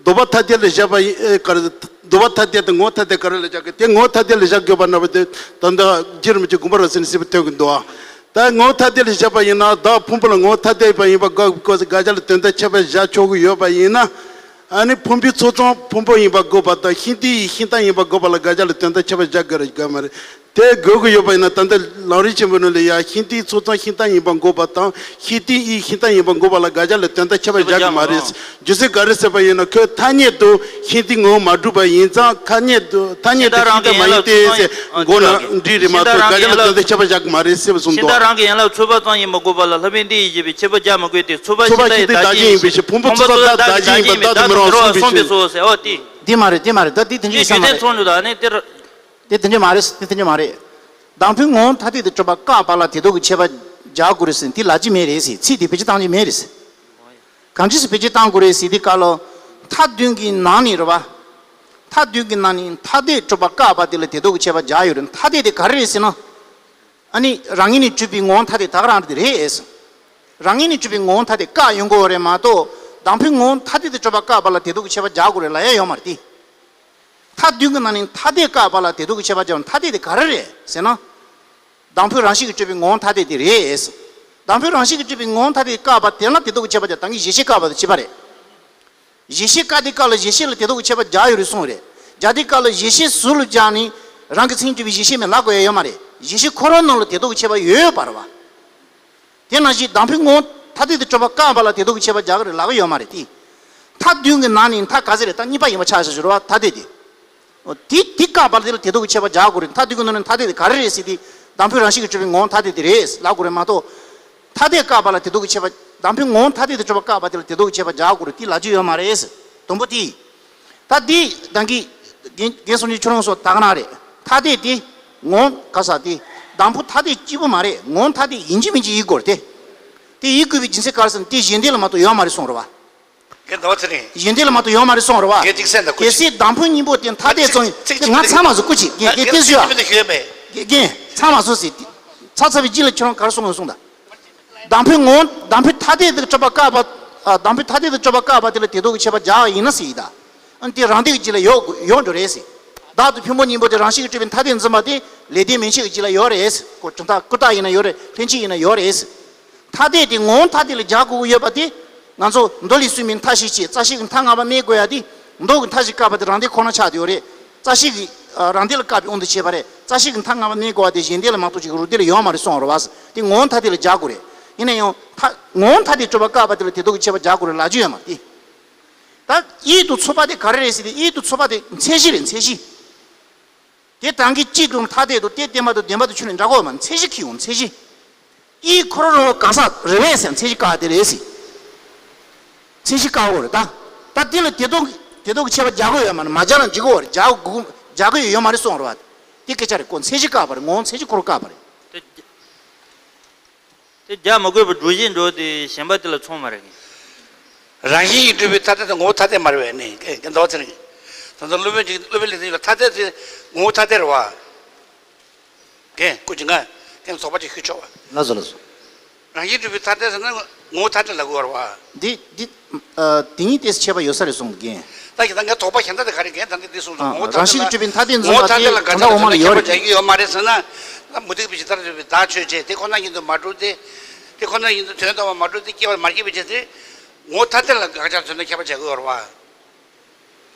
འདོད་པ་ཐ་དད་ལ་བཞག་པ་ཡིན། ཨེ་ག་རེ། འདོད་པ་ཐ་དད་དང་ངོ་བོ་ཐ་དད་ག་རེ་ལ་བཞག་གི། དེ་ངོ་བོ་ཐ་དད་ལ་བཞག་དགོས་པ་ན་བ་དེ་ད་ལྟ་རྗེ་རིན་པོ་ཆེ་དགོངས་པ་རབ་གསལ་ནས་གསལ་པོ་སྟོན་གྱི་འདུག་ད་ངོ་བོ་ཐ་དད་ལ་བཞག་པ་ཡིན་ན། བདག་ཕུང་པོ་ལ་ངོ་བོ་ཐ་དད་པ་ཡིན་པ་འགོག་པའི་སྐབས་སུ་དགག་བྱ་ལ་དོན་དམ་ཁྱད་པར་བཞག་ཆོག་གི་ཡོད་པ་ཡིན་ན། ཨ་ནི་ཕུང་པོའི་ཚོགས་ཙམ་ཕུང་པོ་ཡིན་པ་འགོག་པ་དང་། ཤིང་རྟའི་ཡི་ཤིང་རྟ་ཡིན་པ་འགོག་པ་ལ་དགག་བྱ་ལ་དོན་དམ་ཁྱད་པར་བཞག་དགོས་རེད་དགོས་མ་རེད། དེ་འགོག་གི་ཡོད་པ་ཡིན་ན། ད་ལྟ་ལམ་རིམ་ཆེན་པོའི་ནང་ལ་ཡང་ཤིང་རྟའི་ཚོགས་ཙམ་ཤིང་རྟ་ཡིན་པ་འགོག་པ་དང་། ཤིང་རྟའི་ཡི་ཤིང་རྟ་ཡིན་པ་འགོག་པ་ལ་དགག་བྱ་ལ་དོན་དམ་ཁྱད་པར་བཞག་གི་མ་རེད། རྒྱུ་མཚན་ག་རེ་ཟེར་བ་ཡིན་ན། ཁོས་ཐ་སྙད་དུ་ཤིང་རྟའི་ངོ་བོ་མ་གྲུབ་པ་ཡིན་ཙང་། ཐ་སྙད་དུ་ཐ་སྙད་དུ་ཤིང་རྟ་མ་ཡིན་ཏེ་ཟེར་འགོག་ན་འགྲིག་རེད་མ་གཏོགས། དགག་བྱ་ལ་དོན་དམ་ཁྱད་པར་བཞག་གི་མ་རེད་ཟེར་བ་གསུངས་འདུག་ཤིང་རྟ་རང་གི་ཡན་ལག་ཚོགས་པ་ཙམ་ཡིན་པ་འགོག་པ་ལ་ལྷག་པའི་འདི་ཡི་བཞེད་པའི་ཁྱད་པར་བཞག་མི་དགོས་ཏེ། ཚོགས་པ་ཤིང་རྟའི་བདག་གཞན་ཡིན་པའི་ཕྱིར། ཕུང་པོ་ཚོགས་པ་བདག་གཞན་ཡིན་པ་བདག་ཏུ་མི་རུང་བ་གསུངས་པས་སོ་ཟེར། འོ་དེ། འདི་མ་རེད། འདི་མ་རེད། ད་འདི་དེ་འདྲའི་ས་མ་རེད། ཚོགས་འདུ་དང་ནི་དེར། དེ་དེ་འདྲའི་མ་རེད། དེ་དེ་འདྲའི་མ་རེད། བདག་ཕུང་ངོ་བོ་ཐ་དད་དུ་གྲུབ་པ་བཀག་པ་ལ་དེ་དག་གི་ཁྱད་པར་སྦྱར་དགོས་རེད་ཟེར། འདི་ལབ་ཀྱི་མེད་རེད་ཟེར། ཚིག་དེ་བེད་སྤྱོད་བཏང་གི་མེད་རེད་ཟེར། གང་ཅི་སུ་བེད་སྤྱོད་བཏང་དགོས་རེད་ཟེར། དེ་ག་ལ། མཐའ་དོན་གྱི་ནང་ནས་རེད་བ། མཐའ་དོན་གྱི་ནང་ནས་ཐ་དད་གྲུབ་པ་བཀག་པ་དེ་ལ་དེ་དག་གི་ཁྱད་པར་སྦྱར་ཡོད་རེད། ཐ་དད་དེ་ག་རེ་རེད་ཟེར་ན། ཨ་ནི་རང་ངོས་ནས་གྲུབ་པའི་ངོ་བོ་ཐ་དད་ད་ག་རང་རེད་དེ་རེད་ཟེར། རང་ངོས་ནས་གྲུབ་པའི་ངོ་བོ་ཐ་དད་བཀག་ཡོང་དགོས་རེད་མ་གཏོགས། བདག་ཕུང་ངོ་བོ་ཐ་དད་དུ་གྲུབ་པ་བཀག་པ་ལ་དེ་དག་གི་ཁྱད་པར་སྦྱར་དགོས་རེད་ལབ་ཡ་ཡོད་མ་རེད་དེ། མཐའ་དོན་གྱི་ནང་ནས་ཐ་དད་བཀག་པ་ལ་དེ་དག་གི་ཁྱད་པར་སྦྱར་བ། ཐ་དད་དེ་ག་རེ་རེད་ཟེར་ན། བདག་ཕུང་རང་བཞིན་གྱིས་གྲུབ་པའི་ངོ་བོ་ཐ་དད་དེ་རེད། བདག་ཕུང་རང་བཞིན་གྱིས་གྲུབ་པའི་ངོ་བོ་ཐ་དད་བཀག་པ་དེ་ལ་དེ་དག་གི་ཁྱད་པར་སྦྱར། ད་གིན་གཞལ་བྱའི་བཀག་པ་དང་བཅས་པ་རེད། གཞལ་བྱའི་བཀག་དེ་བཀག་ལ་གཞལ་བྱེད་ལ་དེ་དག་གི་ཁྱད་པར་སྦྱར་ཡོད་རེད་གསུངས་རེད། སྦྱར་དེ་བཀག་ལ་གཞལ་བྱེད་གཟུགས་ལ་སྦྱར་ནས་རང་གི་མཚན་ཉིད་གྲུབ་པའི་གཞལ་བྱེད་མེད་ལབ་དགོས་ཡ་ཡོད་མ་རེད། གཞལ་བྱེད་ཁོ་རང་ནང་ལ་དེ་དག་གི་ཁྱད་པར་ཡོད་ཡོད་པ་རེད་བ། དེ་ནང་བཞིན་བདག་ཕུང་ངོ་བོ་ཐ་དད་དུ་གྲུབ་པ་བཀག་པ་ལ་དེ་དག་གི་ཁྱད་པར་སྦྱར་གི་རེད་ལབ་ཀྱི་ཡོད་མ་རེད་དེ། མཐའ་དོན་གྱི་ནང་ནས་མཐའ་ག་ཚད་རེད། ད་གཉིས་པ་ཡིན་པ་ཆགས་བཞག་ཞུ་རེད་བ། ཐ་དད་དེ། འོ་དེ་དེ་བཀག་པ་ལ་དེ་ལ་དེ་དག་གི་ཁྱད་པར་སྦྱར་དགོས་རེད། མཐའ་དོན་གྱི་ནང་ནས་ཐ་དད་དེ་ག་རེ་རེད་ཟེར་དེ། བདག་ཕུང་རང་བཞིན་གྱིས་གྲུབ་པའི་ངོ་བོ་ཐ་དད་དེ་རེད་ལབ་དགོས་རེད་མ་གཏོགས། ཐ་དད་བཀག་པ་ལ་དེ་དག་གི་ཁྱད་པར། བདག་ཕུང་ངོ་བོ་ཐ་དད་དུ་གྲུབ་པ་བཀག་པ་དེ་ལ་དེ་དག་གི་ཁྱད་པར་སྦྱར་དགོས་རེད། དེ་ལབ་རྒྱུ་ཡོད་མ་རེད་ཟེར། དང་པོ་དེ། ད་འདི་ད་གིན་རྒན་རྒན་སུམ་ཅུ་ཁྱོད་རང་སོགས་ད་ག་ན་རེད། ཐ་དད་དེ་ངོ་བོ་ག་ས་དེ། བདག་ཕུང་ཐ་དད་གཅིག་པུ་མ་རེད། ངོ་བོ་ཐ་དད་ཡིན་གཅིག་མིན་གཅིག་ཡིན་དགོས་རེད་དེ། དེ་ཡིན་དགོས་པའི་རྒྱུ་མཚན་ག་རེ་ཟེར་ན། དེ་གཞན་སྡེ་ལ་མ་གཏོགས་ཡོད་མ་རེད་གསུངས་རེད་བ། གན་དོ་ཚེ་རིང་། གཞན་སྡེ་ལ་མ་གཏོགས་ཡོད་མ་རེད་གསུངས་རེད་བ། གན་ཅིག་གསན་དང་། གལ་སྲིད་བདག་ཕུང་གཉིས་པོ་དེ་ཐ་དད་ཚང་ཡིན་ཚིག་དེ་ང་ཚང་མ་བཟོ་སྐུ་མཁྱེན། གན་གན་དེ་ཟེར་ཡ། གན་ཚང་མ་བཟོ་ཟེར། ཚ་ཚ་བའི་རྒྱུད་ལ་ཁྱོད་རང་ག་རེ་གསུངས་ཡོད་གསུངས་དང་། བདག་ཕུང་ངོ་བོ་བདག་ཕུང་ཐ་དད་དུ་གྲུབ་པ་བཀག་པ། ཨ། བདག་ཕུང་ཐ་དད་དུ་གྲུབ་པ་བཀག་པ་དེ་ལ་དེ་དག་གི་ཁྱད་པར་སྦྱར་བ་ཡིན་ན་ཟེར་ཡིན་ད། ཨ་ནི་དེ་རང་སྡེ་གི་རྒྱུད་ལ་ཡོད་ཡོད་འགྲོ་རེད་ཟེར། བདག་དང་ཕུང་པོ་གཉིས་པོ་དེ་རང་བཞིན་གྱིས་གྲུབ་པའི་ཐ་དད་འཛིན་པ་དེ་ལེགས་ལྡན་མན་ཆད་ཀྱི་རྒྱུད་ལ་ཡོད་རེད་ཟེར། ཀུན་རྟགས་ཀུན་རྟགས་ཡིན་ན་ཡོད་རེད། ལྷན་སྐྱེས་ཡིན་ན་ཡོད་རེད་ཟེར། ཐ་དད་དེ་ངོ་བོ་ཐ་དད་ལ་སྦྱར་དགོས་ཀྱི་ཡོད་པ་དེ། ང་ཚོ་མདོ་ལས་གསུངས་མིན་མཐའ་བཞི་སྐྱེ། རྩ་ཤེ་གི་མཐའ་ལྔ་པ་སྨྲས་དགོས་ཡ་དེ། མདོ་གི་མཐའ་བཞི་བཀག་པ་དེ་རང་སྡེ་ཁོ་ན་ཆགས་བསྡད་ཡོད་རེད། རྩ་ཤེ་གི་ཨ་རང་སྡེ་ལ་བཀག་པའི་དབང་དུ་བྱས་པ་རེད། རྩ་ཤེ་གི་མཐའ་ལྔ་པ་སྨྲས་དགོས་པ་དེ་གཞན་སྡེ་ལ་མ་གཏོགས་ཅིག་རུས་སྡེ་ལ་ཡོད་མ་རེད་གསུངས་རེད་བ། དེ་ངོ་བོ་ཐ་དད་ལ་སྦྱར་དགོས་རེད། ཡིན་ན་ཡང་ཐ་ངོ་བོ་ཐ་དད་སྤྲོས་པ་བཀག་པ་དེ་ལ་དེ་དག་གི་ཁྱད་པར་སྦྱར་དགོས་རེད་ལབ་རྒྱུ་ཡོད་མ་རེད་དེ། ད་དབྱིབས་དང་ཚོགས་པ་དེ་ག་རེ་རེད་ཟེར་དུས་དབྱིབས་དང་ཚོགས་པ་དེ་མཚན་གཞི་རེད། མཚན་གཞི། དེ་དང་གི་སྤྱི་དང་ཐ་དད་དང་དེ་བདེན་པ་དང་བདེན་པ་དང་ཆོས་ལས་འདྲ་གོ་མ་མཚན་གཞི་ཁྱེར་ཡོང་མཚན་གཞི། དབྱིབས་ཁོ་རང་རང་གང་ཟག་རེད་པས་ཟེར་མཚན་གཞི་བཀག་དེ་རེད་ཟེར། མཚན་གཞི་བཀག་འོ་རེད་ད། ད་དེ་ལ་དེ་དག་དེ་དག་གི་ཁྱད་པར་སྦྱར་དགོས་ཡོད་མ་རེད། མ་སྦྱར་ན་འགྲིག་གོ་རེད། སྦྱར་དགོས་སྦྱར་དགོས་ཡོད་མ་རེད་གསུངས་རེད་བ། དེ་སྐད་ཆ་རེད་ཀོ། མཚན་གཞི་བཀག་པ་རེད། ངོ་བོ་མཚན་གཞི་ཁོ་རང་བཀག་པ་རེད། དེ་དེ་སྦྱར་མི་དགོས་པའི་སྒྲོ་གཞི་འགྲོ་དེ་གཞན་པ་དེ་ལ་མཚུངས་མ་རེད། རང་བཞིན་གྱིས་གྲུབ་པའི་ཐ་དད་དེ་ངོ་བོ་ཐ་དད་མ་རེད་པས་ནི་ཀན་ཀན་དོ་ཚེ་རིང་། ད་ལྟ་སློབ་དཔོན་གྱིས་སློབ་དཔོན་ལས་དོན་ལ་ཐ་དད་དེ་ངོ་བོ་ཐ་དད་རེད་བ། ཀན་ཀུ་ཅི་ང་ཀན་ཚོགས་པ་ཅིག་ཤོད་ཆོག་བ། ལགས་སོ་ལགས་སོ། རང་བཞིན་གྲུབ་པའི་ཐ་དད་ཟེར་ན་ངོ་བོ་ཐ་དད་ལ་གོ་བར་བ། འདི་འདི་ཨ་དེ་གཉིས་དེ་ཁྱད་པར་ཡོད་ས་རེད་གསུངས་ཀན། ད་ཡིན་ད་ངའི་དོགས་པ་གཞན་དག་དེ་ག་རེ་ཀན་ད་འདི་འདི་གསུངས་སོང་། ངོ་བོ་ཐ་རང་བཞིན་གྱིས་གྲུབ་པའི་ཐ་དད་འཛིན་པ་དེ་ངོ་བོ་ཐ་དད་ལ་ག་ཅི་ལ་དོན་དག་ཁྱད་པར་སྦྱར་གྱི་ཡོད་མ་རེད་ཟེར་ན། མུ་སྟེགས་པའི་ཇི་ལྟར་གྲུབ་པའི་བདག་ཆོས་ཅན། དེ་ཁོ་ན་ཉིད་དུ་མ་གྲུབ་སྟེ། དེ་ཁོ་ན་ཉིད་དུ་དོན་དམ་པར་མ་གྲུབ་སྟེ་སྐྱེ་བ་མ་སྐྱེས་པའི་ཕྱིར་ཏེ། ངོ་བོ་ཐ་དད་ལ་དགག་བྱ་དོན་དམ་ཁྱད་པར་སྦྱར་གྱི་ཡོད་རེད་བ།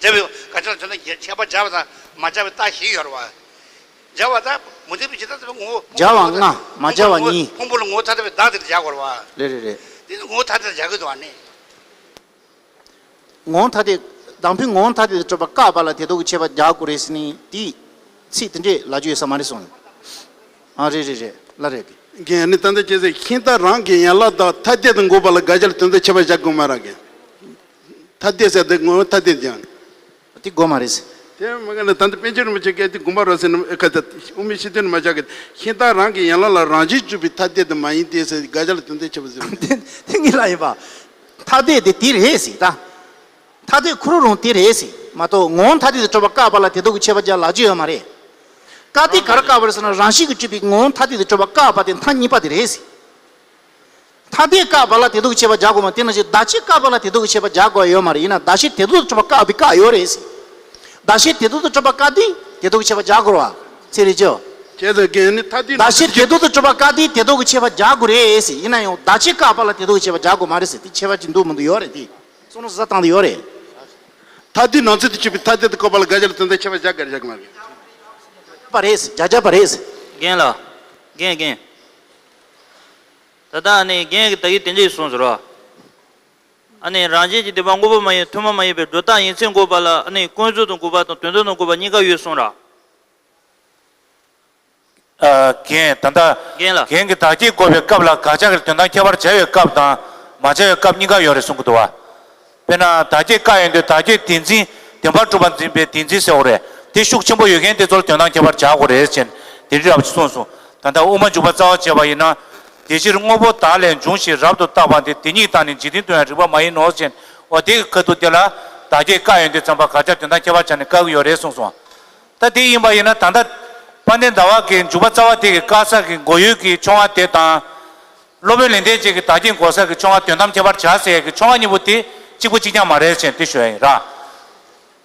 སྦྱར་བའི་དགག་བྱ་ལ་དོན་དམ་ཁྱད་པར་སྦྱར་བ་དང་མ་སྦྱར་བའི་རྟགས་བཞི་ཡོད་རེད་བ། སྦྱར་བ་དང་མུ་སྟེགས་པའི་ཇི་ལྟར་གྲུབ་པའི་ངོ་བོ། སྦྱར་བ་ལྔ་མ་སྦྱར་བ་གཉིས། ཕུང་པོ་ལ་ངོ་བོ་ཐ་དད་པའི་བདག་དེ་ལ་སྦྱར་དགོས་རེད་བ། རེད་རེད་རེད། དེ་ནི་ངོ་བོ་ཐ་དད་ལ་སྦྱར་གྱི་འདུག་བ་ནི། ངོ་བོ་ཐ་དད། དང་པོའི་ངོ་བོ་ཐ་དད་དུ་གྲུབ་པ་བཀག་པ་ལ་དེ་དག་གི་ཁྱད་པར་སྦྱར་དགོས་རེད་ཟེར་ནས་དེའི་ཚིག་དེ་འདྲས་ལབ་རྒྱུ་ཡོད་ས་མ་རེད་གསུངས། ཨ་རེད་རེད་རེད་ལ་རེད། རྒན་ནི་ད་ལྟ་ཁྱེད་ཚོས་ཤིང་རྟ་རང་གི་ཡན་ལག་དག་ཐ་དད་དུ་འགོད་པ་ལ་དགག་བྱ་ལ་དོན་དམ་ཁྱད་པར་སྦྱར་དགོས་མ་རེད་རྒན། ཐ་དད་ཟེར་དེ་ངོ་བོ་ཐ་དད་ཀྱང་། དེ་དགོས་མ་རེད་ཟེར། དེ་མ་ག་ནི་ད་ལྟ་པཎ་ཆེན་རིན་པོ་ཆེ་སྐད་དེ་དགོངས་པ་རབ་གསལ་ནི་ཁ་ད་དབུ་མའི་ཤེས་དོན་ནི་མ་ཆགས་ཀྱི་ཤིང་རྟ་རང་གི་ཡན་ལག་ལ་རང་བཞིན་གྱུར་པའི་ཐ་དད་དུ་མ་ཡིན་ཏེ་ཟེར་དགག་བྱ་ལ་དོན་དམ་ཁྱད་པར་ཟེར་བ་དེ་དེ་ངེད་ལ་ཡིན་པ། ཐ་དད་དེ་དེ་རེད་ཟེར་ད། ཐ་དད་ཁོ་རང་རང་དེ་རེད་ཟེར་མ་གཏོགས་ངོ་བོ་ཐ་དད་དུ་གྲུབ་པ་བཀག་པ་ལ་དེ་དག་གི་ཁྱད་པར་སྦྱར་ལབ་རྒྱུ་ཡོད་མ་རེད། བཀག་དེ་ག་རེ་བཀག་པ་རེད་ཟེར་ན་རང་བཞིན་གྱིས་གྲུབ་པའི་ངོ་བོ་ཐ་དད་དུ་གྲུབ་པ་བཀག་པ་དེ་མཐའ་གཉིས་པ་དེ་རེད་ཟེར། ཐ་དད་བཀག་པ་ལ་དེ་དག་གི་ཁྱད་པར་སྦྱར་དགོས་མ་དེ་ནང་བཞིན་བདག་བྱས་བཀག་པ་ལ་དེ་དག་གི་ཁྱད་པར་སྦྱར་དགོས་ཡོད་མ་རེད། ཡིན་ན་བདག་བྱས་དེ་དག་ཏུ་གྲུབ་པ་བཀག་པའི་བཀག་ཡོད་རེད་ཟེར། བདག་བྱས་དེ་དག་ཏུ་གྲུབ་པ་བཀག་དེ་དེ་དག་གི་ཁྱད་པར་སྦྱར་དགོས་རེད་བ། ཚེ་རིང་ཅོ། ཁྱེད་ཚོས་རྒན་ནི་ཐ་དད་བདག་བྱས་དེ་དག་ཏུ་གྲུབ་པ་བཀག་དེ་དེ་དག་གི་ཁྱད་པར་སྦྱར་དགོས་རེད་ཟེར། ཡིན་ན་ཡང་བདག་བྱས་བཀག་པ་ལ་དེ་དག་གི་ཁྱད་པར་སྦྱར་དགོས་མ་རེད་ཟེར། དེ་ཁྱད་པར་ཅིག་འདུག་མི་འདུག་ཡོད་རེད་དེ། བསམ་བློ་ཟ་བཏང་དུ་ཡོད་རེད། ཐ་དད་ནང་ཚན་དུ་གྱུར་པའི་ཐ་དད་དུ་བཀག་པ་ལ་དགག་བྱ་ལ་དོན་དམ་ཁྱད་པར་སྦྱར་དགོས་རེད་བཞག་གི་མ་རེད། པ་རེད་ཟེར། བརྒྱ་བརྒྱ་པ་རེད་ཟེར། རྒན་ལགས། རྒན་རྒན། ད་ལྟ་ཨ་ནི་རྒན་གྱིས་ད་གིན་དེ་འདྲས་གསུངས་སོང་ར། ཨ་ནི་རང་བཞིན་གྱིས་བདེན་པ་དངོས་པོ་མ་ཡིན་ཐུན་མོང་མ་ཡིན་པའི་སྒྲོ་བཏགས་ཡིན་ཚད་འགོག་པ་ལ་ཨ་ནི་ཀུན་རྫོབ་ཏུ་འགོག་པ་དང་དོན་དམ་དུ་འགོག་པ་གཉིས་ཀ་ཡོད་གསུངས་ར། ཨ། རྒན་ད་ལྟ་རྒན་ལགས། རྒན་གྱིས་བདག་བསྐྱེད་འགོག་པའི་སྐབས་ལ་དགག་བྱ་གི་དོན་དམ་ཁྱད་པར་བྱ་བའི་སྐབས་དང་མ་བྱ་བའི་སྐབས་གཉིས་ཀ་ཡོད་རེད་གསུང་གི་འདུག་བ། དཔེར་ན་བདག་བསྐྱེད་བཀག་ཡོང་དུས་བདག་བསྐྱེད་བདེན་འཛིན་བདེན་པར་གྲུབ་པ་འཛིན་པའི་བདེན་འཛིན་ཟེར་བ་རེད། དེ་ཤུགས་ཆེན་པོ་ཡོད་མཁན་དེ་ཚོ་ལ་དོན་དམ་ཁྱད་པར་བྱ་དགོས་རེད་ཅེས་དེ་འདྲ་རབ་ཅིག་གསུངས་སོང་། ད་ལྟ་དབུ་མ་འཇུག་པ་རྩ་བ་བྱས་པ་ཡིན་ན། དེ་ཕྱིར་དངོས་པོ་བདག་ལས་འབྱུང་ཞིང་རབ་ཏུ་བརྟགས་པ་འདི་དེ་ཉིད་བདག་ནི་འཇིག་རྟེན་དུ་ཡང་རིགས་པ་མ་ཡིན་ནོ་ཞེས་འོ་དེ་གི་ཁ་ཐུག་དེ་ལ་བདག་བསྐྱེད་བཀག་ཡོང་དུས་ཙམ་པ་དགག་བྱ་དོན་དམ་ཁྱད་པར་བྱས་ནས་བཀག་གི་ཡོད་རེད་གསུངས་སོང་། ད་དེ་ཡིན་པ་ཡིན་ན་ད་ལྟ་དཔལ་ལྡན་ཟླ་བ་གིས་འཇུག་པ་རྩ་བ་དེ་གི་བཀག་ས་གི་འགོག་ཡུལ་གྱི་ཆོ་ག་དེ་དང་། སློབ་དཔོན་ལེགས་ལྡན་འབྱེད་ཀྱི་བདག་བསྐྱེད་འགོག་ས་གི་ཆོ་ག་དོན་དམ་ཁྱད་པར་བྱ་ཟེར་ཡ་གི་ཆོ་ག་གཉིས་པོ་དེ་གཅིག་པ་གཅིག་རྐྱང་མ་རེད་ཅེས་དེ་ཞུ་ཡ་ཡིན་ར།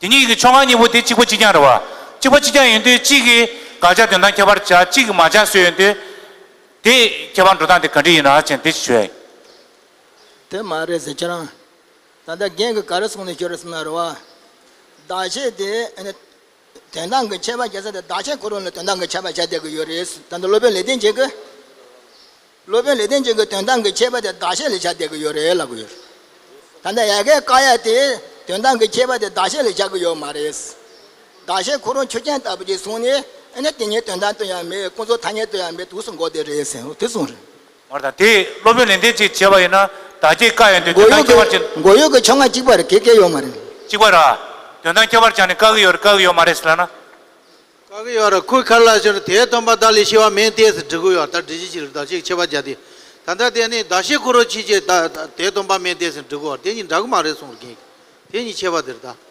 དེ་གཉིས་ཀྱི་ཆོ་ག་གཉིས་པོ་དེ་གཅིག་པ་གཅིག་རྐྱང་རེད་བ། གཅིག་པ་གཅིག་རྐྱང་ཡིན་དུས་གཅིག་གིས་དགག་བྱ་དོན་དམ་ཁྱད་པར་བྱ་གཅིག་གིས་མ་བྱ་བཟོས་ཡོང་དུས། དེ་ཁྱད་པར་འགྲོ་སྟངས་དེ་ག་འདྲ་ཡིན་ན་ཅན་དེ་ཞུ་ཡ་ཡིན། དེ་མ་རེད་ཟེར་ཁྱེད་རང་། ད་ལྟ་རྒན་གྱིས་ག་རེ་གསུངས་ནས་ཤོར་རེད་ཟེར་ན་རེད་བ། བདག་བྱེད་དེ་ཨ་ནི། དོན་དམ་གྱི་ཁྱད་པར་བྱ་ས་དེ་བདག་བྱེད་ཁོ་རང་ལ་དོན་དམ་གྱི་ཁྱད་པར་བྱ་བསྡད་ཀྱི་ཡོད་རེད། ད་ལྟ་སློབ་དཔོན་ལེགས་ལྡན་འབྱེད་ཀྱིས། སློབ་དཔོན་ལེགས་ལྡན་འབྱེད་ཀྱིས་དོན་དམ་གྱི་ཁྱད་པར་དེ་བདག་བྱེད་ལ་བྱ་བསྡད་ཀྱི་ཡོད་རེད་ལབ་ཀྱི་ཡོད་རེད། ད་ལྟ་ཡ་གིས་བཀག་ཡ་དེ་དོན་དམ་གྱི་ཁྱད་པར་དེ་བདག་བྱེད་ལ་བྱ་གི་ཡོད་མ་རེད། བདག་བྱེད་ཁོ་རང་ཆོས་ཅན་ལྟ་བུ་ཅིག་བཟུང་ནས་ཨ་ནི་དེ་ཉིད་དོན་དམ་དུ་ཡང་མེད། ཀུན་རྫོབ་ཐ་སྙད་དུ་ཡང་མེད། དུས་སུ་འགོག་བསྡད་རེད་ཟེར་དེ་གསུངས་རེད། མ་རེད་ད་དེ་སློབ་དཔོན་ལེགས་ལྡན་འབྱེད་ཅིག་བྱས་པ་ཡིན་ན་བདག་བསྐྱེད་བཀག་ཡོང་དུས་དོན་དམ་ཁྱད་པར་ཅན། འགོག་ཡུལ་གྱི་ཆོ་ག་གཅིག་པ་རེད། གེ་གེ་ཡོད་མ་རེད། གཅིག་པ་ར། དོན་དམ་ཁྱད་པར་བྱས་ནས་བཀག་གི་ཡོད་རེད་བཀག་གི་ཡོད་མ་རེད་ཟེར་ལབ་ན། བཀག་གི་ཡོད་རེད། ཁོས་ག་རེ་ལབ་ཟེར་ན་དེས་སྟོན་པ་བདག་ལས་སྐྱེ་བ་མེད་དེ་ཟེར་འབྲི་གི་ཡོད་རེད། ད་འབྲི་གཞི་ཅིག་རེད། བདག་བྱེད་ཁྱད་པར་བྱ་དེ། ད་ལྟ་དེ་ནི་བདག་བྱེད་ཁོ་རང་ཕྱིན་ཆད་ད་དེས་སྟོན་པ་མེད་དེ་ཟེར་འབྲི་གི་ཡོད་རེད། དེ་གཉིས་འདྲ་གི་མ་རེད་གསུངས་རེད་རྒན། དེ་གཉིས་ཁྱད་པར་དེ་རེད་ད།